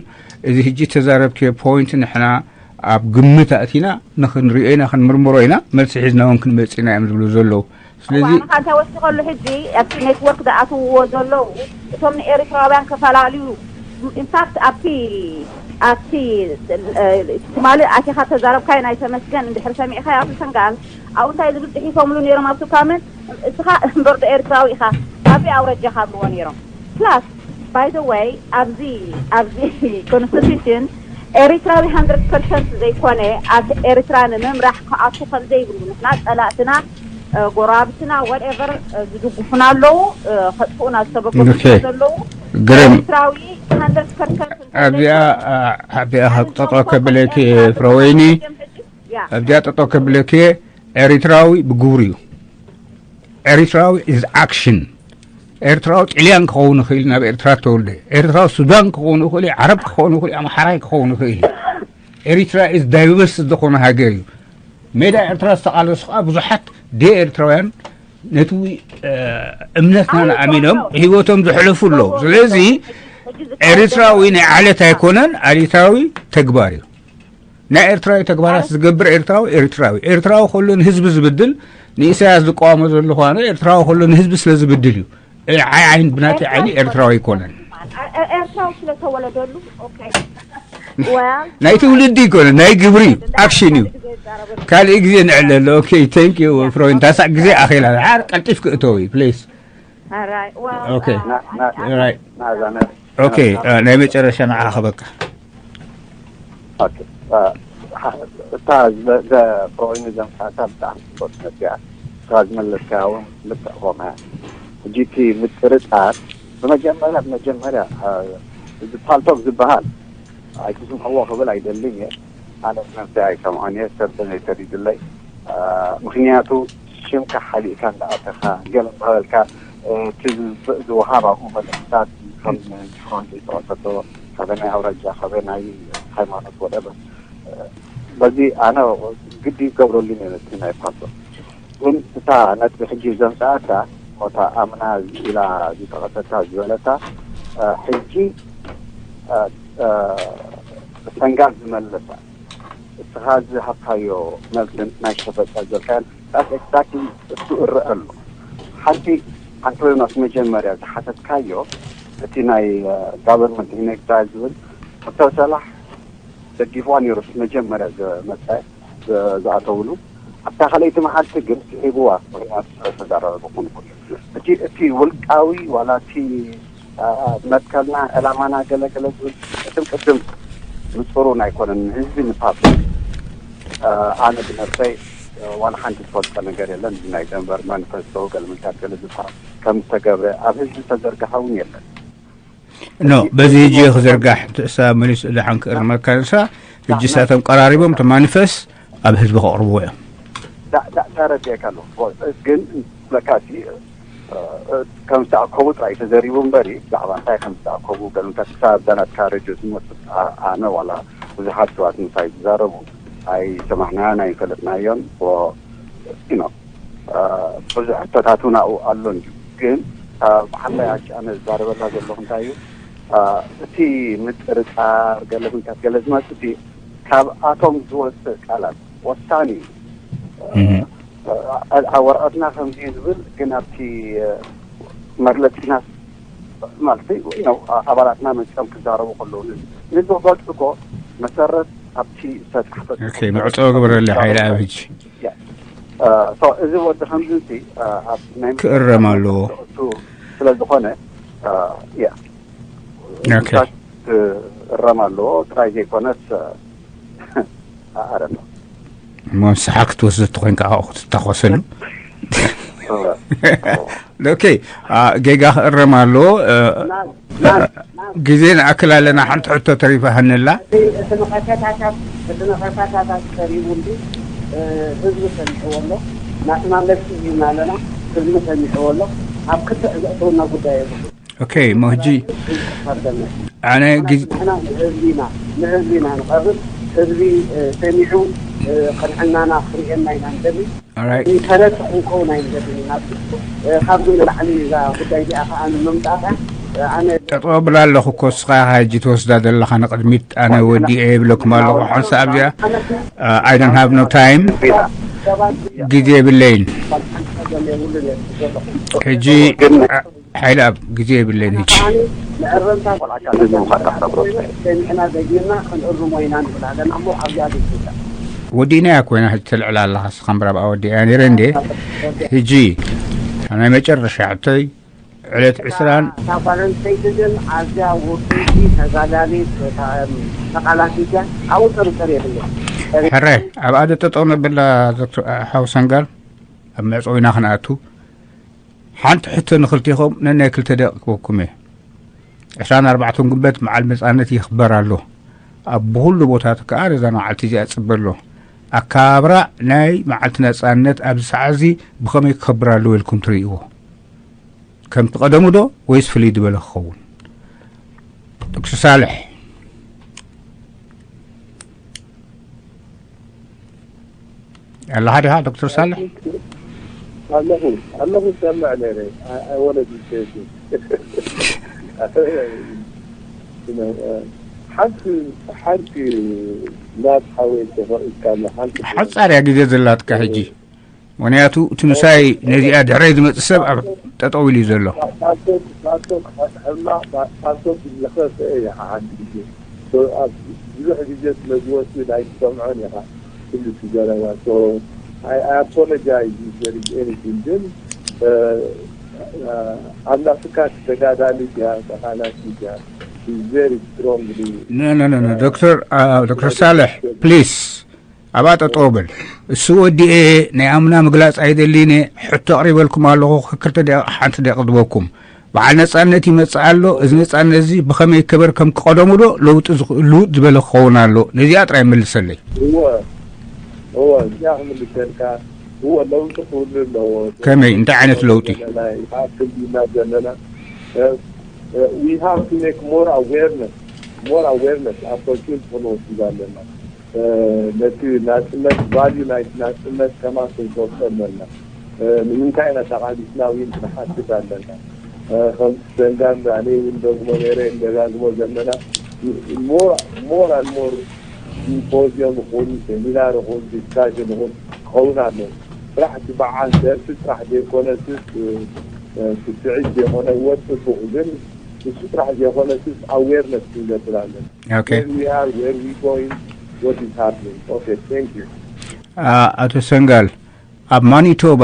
እዚ ሕጂ ተዛረብክዮ ፖይንት ንሕና ኣብ ግምት ኣእቲና ንክንሪኦ ኢና ክንምርምሮ ኢና መልሲ ሒዝና እውን ክንመፅእ ኢና እዮም ዝብሉ ዘለዉ ስለዚ ኣነ ካንታ ወሲኸሉ ሕጂ ኣብቲ ኔትወርክ ዝኣትውዎ ዘለዉ እቶም ንኤርትራውያን ከፈላልዩ ኢንፋክት ኣብቲ ኣብቲ ትማሊ ኣቲኻ ተዛረብካዮ ናይ ተመስገን እንድሕር ሰሚዕካዮ ኣብቲ ሰንጋል ኣብኡ እንታይ ዝብል ፅሒፎምሉ ነይሮም ኣብቲ ካመንት እስኻ እምበር ዶ ኤርትራዊ ኢኻ ካበይ ኣውረጃኻ ብልዎ ነይሮም ፕላስ ባይ ዘ ወይ ኣብዚ ኣብዚ ኮንስቲቱሽን ኤሪትራዊ ሃንድረድ ፐርሰንት ዘይኮነ ኣብ ኤርትራ ንምምራሕ ክኣቱ ከም ዘይብሉ ንሕና ጸላእትና ጎረባብትና ወትኤቨር ዝድግፉና ኣለዉ ከጥፍኡና ዝተበገሱ ስለ ዘለዉ ግርም ኤሪትራዊ ሃንድረድ ፐርሰንት ኣብዚኣ ኣብዚኣ ጠጦ ከብለኪ ፍረወይኒ ኣብዚኣ ጠጦ ከብለኪ ኤሪትራዊ ብግብሩ እዩ ኤሪትራዊ is action ኤርትራዊ ጥልያን ክኸውን ይኽእል ናብ ኤርትራ ተወልደ ኤርትራዊ ሱዳን ክኸውን ይኽእል ዓረብ ክኸውን ይኽእል ኣምሓራይ ክኸውን ይኽእል ኤሪትራ is diverse ዝኾነ ሃገር እዩ ሜዳ ኤርትራ ዝተቓለሱ ከዓ ብዙሓት ደይ ኤርትራውያን ነቲ እምነትና ንኣሚኖም ህይወቶም ዘሕለፉ ኣለዉ ስለዚ ኤሪትራዊ ናይ ዓለት ኣይኮነን ኣሊታዊ ተግባር እዩ ናይ ኤርትራዊ ተግባራት ዝገብር ኤርትራዊ ኤርትራዊ ኤርትራዊ ከሎ ንህዝቢ ዝብድል ንኢሳያስ ዝቃወሞ ዘለኹ ኣነ ኤርትራዊ ከሎ ንህዝቢ ስለ ዝብድል እዩ ዓይ ዓይን ብናተይ ዓይኒ ኤርትራዊ ኣይኮነን ኤርትራዊ ስለ ተወለደሉ ናይ ትውልዲ ይኮነ ናይ ግብሪ ኣክሽን እዩ ካልእ ግዜ ንዕለሎ ኦኬ ቴንክ ዩ ፍሮይን ታሳዕ ግዜ ኣኼላ ሓር ቀልጢፍ ክእተው እዩ ፕሊስ ኦኬ ናይ መጨረሻ ንዓኻ በቃ እታ ፕሮይኒ ዘምፃእካ ብጣዕሚ ፅቡቅ ነቢያ እታ ዝመለስካያ እውን ልክዕ ኮምያ ሕጂ እቲ ምጥርጣር ብመጀመርያ ብመጀመርያ እዚ ፓልቶክ ዝበሃል ኣይትስምዕዎ ክብል ኣይደልን እየ ኣነ ነብሰይ ኣይሰምዖን እየ ሰብ ተዘይተሪድለይ ምክንያቱ ሽምካ ሓሊእካ እንዳኣተኻ ገለ እንዳበልካ እቲ ዝውሃብ ኣብኡ መልእክታት ከም ዲፍሮንት ዝተወሰዶ ካበ ናይ ኣውራጃ ካበ ናይ ሃይማኖት ወደበር በዚ ኣነ ግዲ ይገብረሉ ነቲ ናይ ፓቶ ግን እታ ነጥቢ ሕጂ ዘምፃኣታ ሞታ ኣምና ኢላ ዝጠቐሰታ ዝበለታ ሕጂ ሰንጋል ዝመለሳ እስኻ ዝሃብካዮ መልስን ናይ ሸፈጫ ዘልካን ዳስ ኤግዛክትሊ እሱ እረአ ኣሎ ሓንቲ ኣንቶዮናስ መጀመርያ ዝሓተትካዮ እቲ ናይ ጋቨርንመንት ኢን ኤግዛይል ዝብል ዶክተር ሰላሕ ደጊፍዋ ነይሩ መጀመርያ ዝመፀ ዝኣተውሉ ኣብታ ካልኣይቲ መዓልቲ ግን ስሒብዋ ምክንያቱ ስለተዛረበ ክኾን ይኽእል እቲ እቲ ውልቃዊ ዋላ እቲ መትከልና ዕላማና ገለገለ ዝብል ቅድም ቅድም ምፅሩን ኣይኮነን ንህዝቢ ንፓብሊክ ኣነ ብነብሰይ ዋላ ሓንቲ ዝፈልጦ ነገር የለን እዚ ናይ ደንበር ማኒፈስቶ ገለመልታት ገለ ዝበሃል ከም ዝተገብረ ኣብ ህዝቢ ዝተዘርግሐ እውን የለን ኖ በዚ ህጂ ክዝርጋሕ ትእሳ መሊስ እዳሓን ክእርመካ ንሳ ህጂ ሳቶም ቀራሪቦም እቲ ማኒፈስ ኣብ ህዝቢ ከቕርብዎ እዮም ተረዲእካ ኣለኹ ግን ለካ ከም ዝተኣከቡ ጥራይ ተዘሪቡ እምበሪ፣ ብዛዕባ እንታይ ከም ዝተኣከቡ፣ ገለንታት ክሳብ ኣብዛ ናትካ ሬድዮ ዝመፅእ፣ ኣነ ዋላ ብዙሓት ሰባት ምሳይ ዝዛረቡ ኣይሰማዕናዮን ኣይፈለጥናዮን። ኖ ብዙሕ ሕቶታት እውን ኣብኡ ኣሎ እንድዩ። ግን ብሓላይ ኣጭ ኣነ ዝዛረበላ ዘለኹ እንታይ እዩ፣ እቲ ምጥርጣር ገለ ምንታት ገለ ዝመፅእ እቲ ካብኣቶም ዝወፅእ ቃላት ወሳኒ እዩ። ኣብ ወረቐትና ከምዚ እዩ ዝብል፣ ግን ኣብቲ መግለፂና ማለት ነው ኣባላትና መፂኦም ክዛረቡ ከለዉ ንዝበገፅ እኮ መሰረት ኣብቲ ዝተፃሕፈ ግበረሊ ሓይለ ኣብ ሕጂ እዚ ወዲ ከምዚ ኣብ ናይ ክእረም ኣለዎ ስለዝኾነ ክእረም ኣለዎ። ጥራይ ዘይኮነስ ኣረም እሞ ንስሓ ክትወስዶ ተኮይንካ ኣብኡ ክትታኮሰሉ ኦኬ። ጌጋ ክእረም ኣለዎ። ግዜ ንኣክል ኣለና። ሓንቲ ሕቶ ተሪፋ ሃንላ። እቲ ንኸተታታት እቲ ንኸተታታት ቀሪቡሉ ህዝቢ ሰሚዕዎ ኣሎ። ናትና መልሲ ሂብና ኣለና። ህዝቢ ሰሚዕዎ ኣሎ። ኣብ ክትዕ ዘእተውና ጉዳይ የብሉ። ኦኬ እሞ ሕጂ ኣነ ግዜ ንሕና ንህዝቢና ንህዝቢና ንቐርብ ህዝቢ ሰሚዑ ቅንዕናና ክርእየና ኢና ንደሊ። Alright. ተረትዕ እንከውን ኣይንደልን ኢና። ካብዚ ንላዕሊ እዛ ጉዳይ እዚኣ ከዓ ንምምጣጣ ኣነ ጠጠው ብላ ኣለኹ እኮ እስኻ ሕጂ ትወስዳ ዘለኻ ንቕድሚት ኣነ ወዲኤ ይብለኩም ኣለኹ ሓንሳእ ኣብዚኣ I don't have no time ግዜ የብለይን ሕጂ ሓይለ ኣብ ግዜ የብለይን ሕጂ ሰሚዕና ደጊምና ክንእርሞ ኢና ንብል ኣለና እሞ ኣብዚኣ ደይትውዳእ ወዲእናያ ኮይና ሕጂ ተልዕላ ኣለኻ ስኻ እምበር ኣብኣ ወዲእያ ነይረ እንዴ ሕጂ ናይ መጨረሻ ሕቶይ ዕለት ዕስራን እታ ጓል ኣንስተይቲ ግን ኣዝያ ውርይቲ ተጋዳሊት ተቃላሲት እያ። ኣብኡ ጥርጥር የብለይ። ሕረ ኣብኣ ዶ ጠጠው ነብላ ዶክተር ሓው ሰንጋል ኣብ መዕፀዊና ክንኣቱ ሓንቲ ሕቶ ንክልቴኹም ነናይ ክልተ ደቂ ክበኩም እየ ዕስራን ኣርባዕተን ጉንበት መዓል መፃነት ይኽበር ኣሎ ኣብ ብኩሉ ቦታት ከዓ ነዛ መዓልቲ እዚኣ ፅበ ኣሎ ኣካብራ ናይ መዓልቲ ነፃነት ኣብዚ ሰዓት እዚ ብኸመይ ክኸብር ኣለዎ ኢልኩም ትርእይዎ ከምቲ ቀደሙ ዶ ወይስ ፍልይ ዝበለ ክኸውን ዶክተር ሳልሕ ኣለኻ ዲኻ ዶክተር ሳልሕ ኣለኹ ኣለኹ ሰምዕ ነረ ኣይወለድ ሓንቲ ሓንቲ ናብ ሓወይ ተፈቂድካ ሓንቲ ሓፃር እያ ግዜ ዘላትካ ሕጂ ምክንያቱ እቲ ምሳይ ነዚኣ ድሕረይ ዝመፅእ ሰብ ኣብ ጠጠው ኢሉ እዩ ዘሎ ካብቶም ክፈትሐልና ካብቶም ዝለኸፈ እየ ሓንቲ ግዜ ብዙሕ ግዜ ስለ ዝወስድ ኣይትሰምዖን ኢኻ ኩሉ እቲ ዘረባ so I apologize if there is anything ግን ኣብ ናፍቃ ተጋዳሊት እያ ተቃላሲት እያ very strongly ዶክተር ዶክተር ሳልሕ ፕሊስ ኣብኣ ጠጠው በል እሱ ወዲኤ ናይ ኣምና ምግላፅ ኣይደሊነ ሕቶ ኣቕሪበልኩም ኣለኹ ክልተ ደቂ ሓንቲ ደቂ ዝበኩም በዓል ነፃነት ይመፅእ ኣሎ እዚ ነፃነት እዚ ብኸመይ ይከበር ከም ክቐደሙ ዶ ለውጢ ዝኽእሉ ዝበለ ክኸውን ኣሎ ነዚኣ ጥራይ መልሰለይ እወ እወ እዚኣ ክምልሰልካ እወ ለውጢ ክህሉ ኣለዎ ከመይ እንታይ ዓይነት ለውጢ ክልዲና ዘለና we have to make more awareness more awareness opportunity ክንወስድ ኣለና ነቲ ናፅነት value ናይ ናፅነት ከማን ክንፈልጦ ኣለና ንምንታይ ኢና ተቃሊስና ውን ክንሓስብ ኣለና ከም ሰንጋን ኣነ ውን ደግሞ ነረ እንደጋግሞ ዘለና more and more symposium ይኹን seminar ይኹን discussion ይኹን ክኸውን ኣለዎ ስራሕ እቲ በዓል ደርፊ ስራሕ ዘይኮነስ ስስዒት ዘይኮነ ወፅፉ ግን እሱ ጥራሕ ዘይኮነስ awareness ክንገብር ኣለና okay where we are where we going what is happening okay thank you ኣቶ ሰንጋል ኣብ ማኒቶባ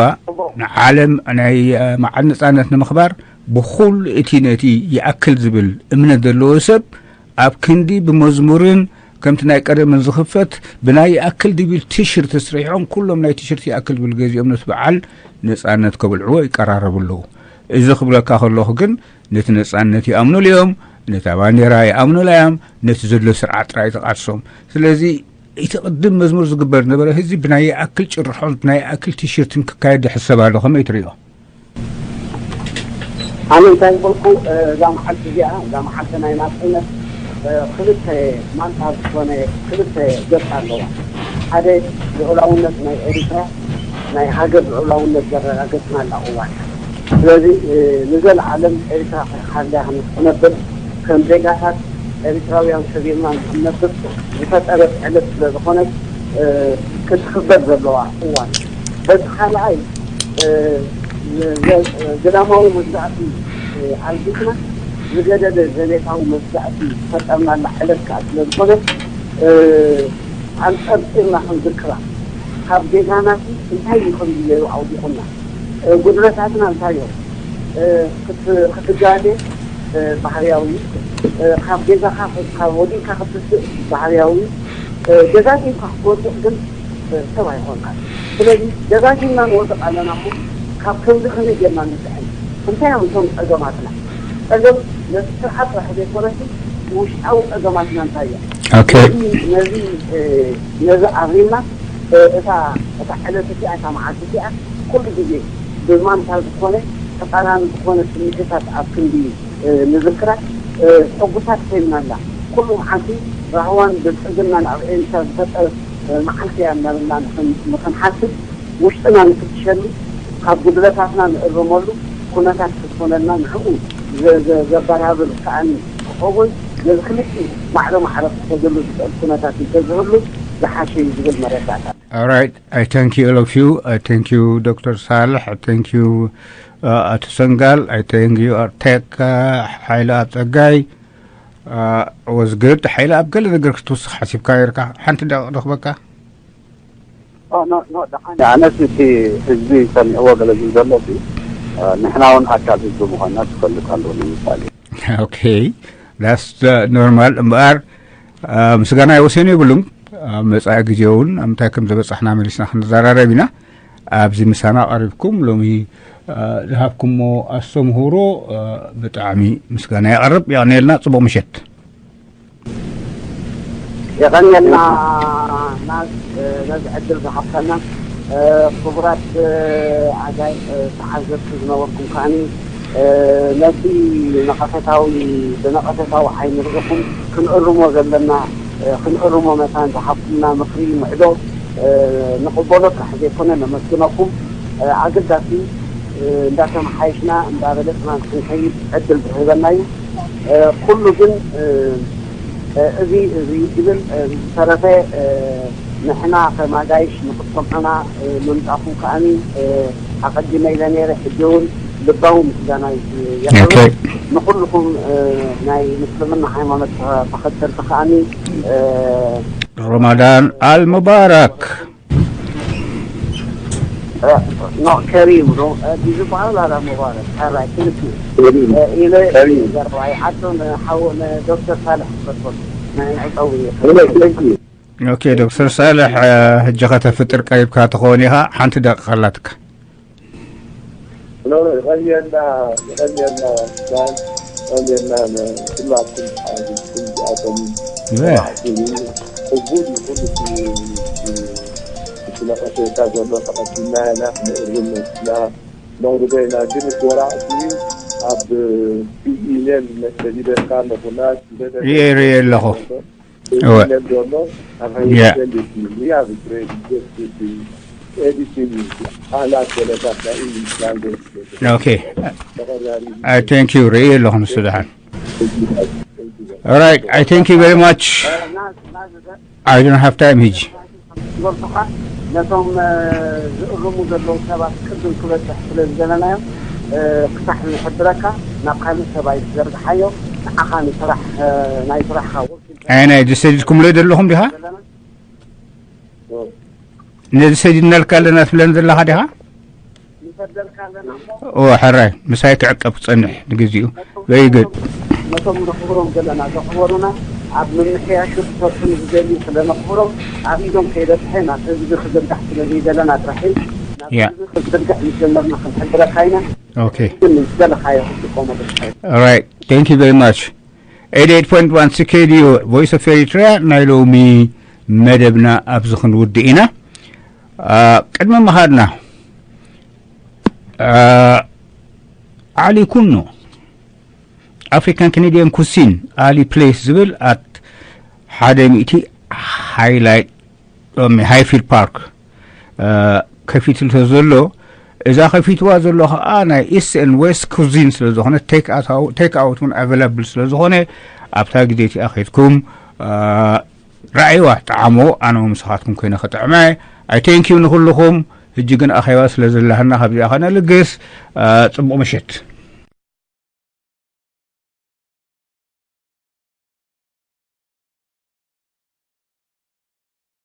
ንዓለም ናይ መዓል ነፃነት ንምኽባር ብኩሉ እቲ ነቲ ይኣክል ዝብል እምነት ዘለዎ ሰብ ኣብ ክንዲ ብመዝሙርን ከምቲ ናይ ቀደምን ዝኽፈት ብናይ ይኣክል ድብል ቲሽርት ስሪሖም ኩሎም ናይ ቲሽርት ይኣክል ዝብል ገዚኦም ነቲ በዓል ነፃነት ከብልዕዎ ይቀራረቡ ኣለዉ እዚ ክብለካ ከለኹ ግን ነቲ ነፃነት ይኣምኑሉ እዮም ነታ ባንዴራ ይኣምኑላ እዮም ነቲ ዘሎ ስርዓት ጥራይ ዝቃሶም ስለዚ እቲ ቅድም መዝሙር ዝግበር ዝነበረ ህዝቢ ብናይ ይኣክል ጭርሖን ብናይ ይኣክል ቲሽርትን ክካየድ ይሕሰብ ኣሎ ከመይ ትሪኦ ኣነ እንታይ ዝበልኩ፣ እዛ መዓልቲ እዚኣ፣ እዛ መዓልቲ ናይ ናጽነት፣ ክልተ ማንታ ዝኾነ፣ ክልተ ገጽ ኣለዋ። ሓደ ልዑላውነት ናይ ኤሪትራ፣ ናይ ሃገር ልዑላውነት ዘረጋገጽናላ እዋን። ስለዚ ንዘለዓለም ኤሪትራ ከይሃልያ ክትነብር፣ ከም ዜጋታት ኤሪትራውያን ሰቢርና ንክንነብር ዝፈጠረት ዕለት ስለ ዝኾነት ክትኽበር ዘለዋ እዋን። በቲ ካልኣይ፣ ግዳማዊ መግዛእቲ ኣልጊስና ዝገደደ ዘቤታዊ መግዛእቲ ዝፈጠርናላ ዕለት ከኣ ስለ ዝኾነት፣ ኣንጸርጺርና ክንዝክራ፣ ካብ ጌጋናሲ እንታይ እዩ ከምዚ ገይሩ ኣውዲቑና፣ ጉድለታትና እንታይ እዮም ክትጋገ ባህርያዊ እዩ። ካብ ገዛኻ ካብ ወዲቕካ ክትስእ ባህርያዊ እዩ። ገዛጊምካ ክትወድቕ ግን ሰብ ኣይኾንካን። ስለዚ ገዛጊምና ንወድቕ ኣለና እሞ ካብ ከምዚ ከመይ ጌርና ንስዕል? እንታይ እዮም እቶም ጸገማትና? ጸገም ነቲ ስርዓት ጥራሕ ዘይኮነሲ ውሽጣዊ ጸገማትና እንታይ እዮም? ኦኬ። ነዚ ነዚ ነዚ ኣብሪና እታ እታ ዕለት እቲኣ እታ መዓልቲ እቲኣ ኩሉ ግዜ ብማንታ ዝኾነ ተቃራኒ ዝኾነ ስምዒታት ኣብ ክንዲ ንዝክራ ሕጉሳት ኮይንናላ። ኩሉ መዓልቲ ራህዋን ብልጽግናን ኣብ ኤሪትራ ዝፈጠረት መዓልቲ እያ እናበልና ንኽንሓስብ ውሽጥና ንፍትሸሉ፣ ካብ ጉድለታትና ንእርመሉ፣ ኩነታት ክኾነልና ንዕኡ ዘበራብር ከኣ ክኸውን ነዚ ክልቲኡ ማዕረ ማዕረ ክኸደሉ ዝኽእል ኩነታት እንተዝህሉ ዝሓሸ እዩ ዝብል መረዳእታ። Alright, I thank you, all of you. I thank you, Doctor Saleh. I thank you, uh, Atu Sengal. I thank you, Artek, uh, ሓይለ ኣብ ጸጋይ። Uh, was good. ሓይለ ኣብ ገለ ነገር ክትውስኽ ሓሲብካ ነርካ? ሓንቲ ደቂቕ ደኽበካ? ኣነስ እቲ ህዝቢ ሰሚዕዎ ገለ ዝብል ዘሎ ንሕና እውን ኣካል ህዝቢ ምዃንና ክፈልጥ ኣለዎ ንምሳሌ። ኦኬ፣ that's normal። እምበኣር ምስጋና ይወሰን የብሉን። ኣብ መጻኢ ግዜ እውን ኣብ ምንታይ ከም ዝበጻሕና መሊስና ክንዘራረብ ኢና። ኣብዚ ምሳና ቀሪብኩም ሎሚ ዝሃብኩሞ ኣስተምህሮ ብጣዕሚ ምስጋና የቕርብ። የቐንየልና። ጽቡቕ ምሸት። የቐንየልና ናዝ ነዚ ዕድል ዝሃብካና። ክቡራት ኣጋይ ተዓዘብቲ ዝነበርኩም ከዓኒ ነቲ ነቐፈታዊ ብነቐፈታዊ ዓይኒ ርኢኹም ክንእርሞ ዘለና ክንእርሞ መታን ዝሃብኩምና ምኽሪ ምዕዶ ንቕበሎ ጥራሕ ዘይኮነ ነመስግነኩም። ኣገዳሲ እንዳተመሓየሽና እንዳበለጽና ንክንከይድ ዕድል ዝህበና እዩ። ኩሉ ግን እዚ እዚ ይብል ዝተረፈ ንሕና ከም ኣጋይሽ ንክትሰምዑና ምምጻእኩም ከኣኒ ኣቐዲመ ኢለ ነይረ። ሕጂ እውን ልባዊ ምስጋና የቕርብ ንኩልኩም ናይ ምስልምና ሃይማኖት ተኸተልቲ ከኣኒ ረማዳን ኣልሙባረክ። ኖ ከሪም ዶ ዝበሃል ኣላ ሙባረክ ሓራይ ክንክ ኢለ ዘርባይ ዓዶ ንሓው ንዶክተር ሳልሕ ክፈትወሉ ናይ ዕፀዊ ኦኬ ዶክተር ሳልሕ ሕጂ ከተፍጥር ቀሪብካ ትኸውን ኢኻ። ሓንቲ ደቂቕ ኣላትካ። ኖ ኖ ይቐየና ይቐየና ዳን ይቐየና ኩላትኩም ሓዝኩም ዚኣቶም ሕጉድ ይኹን እቲ ነቐፌታ ዘሎ ተቐቢልና ኢና ክንእርም መሲና ነቕርቦ ኢና። ግን እቲ ወራዕቲ ኣብ ዩኒየን መሰሊደካ ኣለኹና ርኤ ርኤ ኣለኹ። እወ። ዩኒየን ዘሎ ኣብ Yeah. ሃይመሰል ያ ብትሬድ ኤዲቲንግ ኣላት ገለታት ናይ ኢንግሊሽ ላንጉጅ Okay. I thank you. ርኤ ኣለኹ ንሱ ደሓን። All right. I thank you very much. I don't have time ሕጂ። ዝበልኩኻ ነቶም ዝእርሙ ዘለዉ ሰባት ቅድም ክበፅሕ ስለ ዝደለናዮ ክሳሕ ንሕብረካ ናብ ካልእ ሰብኣይ ዝዘርግሓዮ ንዓኻ ንስራሕ ናይ ስራሕኻ ወኪል ኣይ ናይ ዝሰድድኩምለይ ዘለኹም ዲኻ? ነዚ ሰዲድናልካ ኣለና ትብለኒ ዘለኻ ዲኻ? ኦ ሕራይ ምሳይ ክዕቀብ ክጸንሕ ንግዚኡ። Very good. ነቶም ነኽብሮም ዘለና ዘኽበሩና ኣብ ምምሕያሹ ክሰርሑ ንዝደልዩ ስለ ነኽብሮም ኣብ ኢዶም ከይበጽሐ ናብ ህዝቢ ክዝርጋሕ ስለ ዘይደለና ጥራሕ እዩ። ናብ Yeah. ህዝቢ ክትዝርጋሕ ምስ ጀመርና ክንሕብረካ ኢና። Okay. ግን ዝደለኻዮ ክትጥቀመሉ ትኽእል። All right. Thank you very much. Eighty-eight point one C K D U Voice of Eritrea ናይ ሎሚ መደብና ኣብዚ ክንውድእ ኢና። ቅድሚ ምኻድና ዓሊ ኩኖ African Canadian Cuisine Ali Place ዝብል at ሓደ ሚእቲ ሃይላይት ሃይፊልድ ፓርክ ከፊቱ ዘሎ። እዛ ከፊትዋ ዘሎ ከዓ ናይ ኢስት ኤንድ ዌስት ኩዚን ስለ ዝኾነ ቴክ ኣውት እውን ኣቬላብል ስለ ዝኾነ ኣብታ ግዜ እቲኣ ከድኩም ራእይዋ፣ ጣዕሞ። ኣነ ምሳኻትኩም ኮይነ ከጥዕመ። I thank you ንኩልኹም። ሕጂ ግን ኣኼባ ስለ ዘለሃና ካብዚኣ ከነልግስ። ጽቡቕ ምሽት።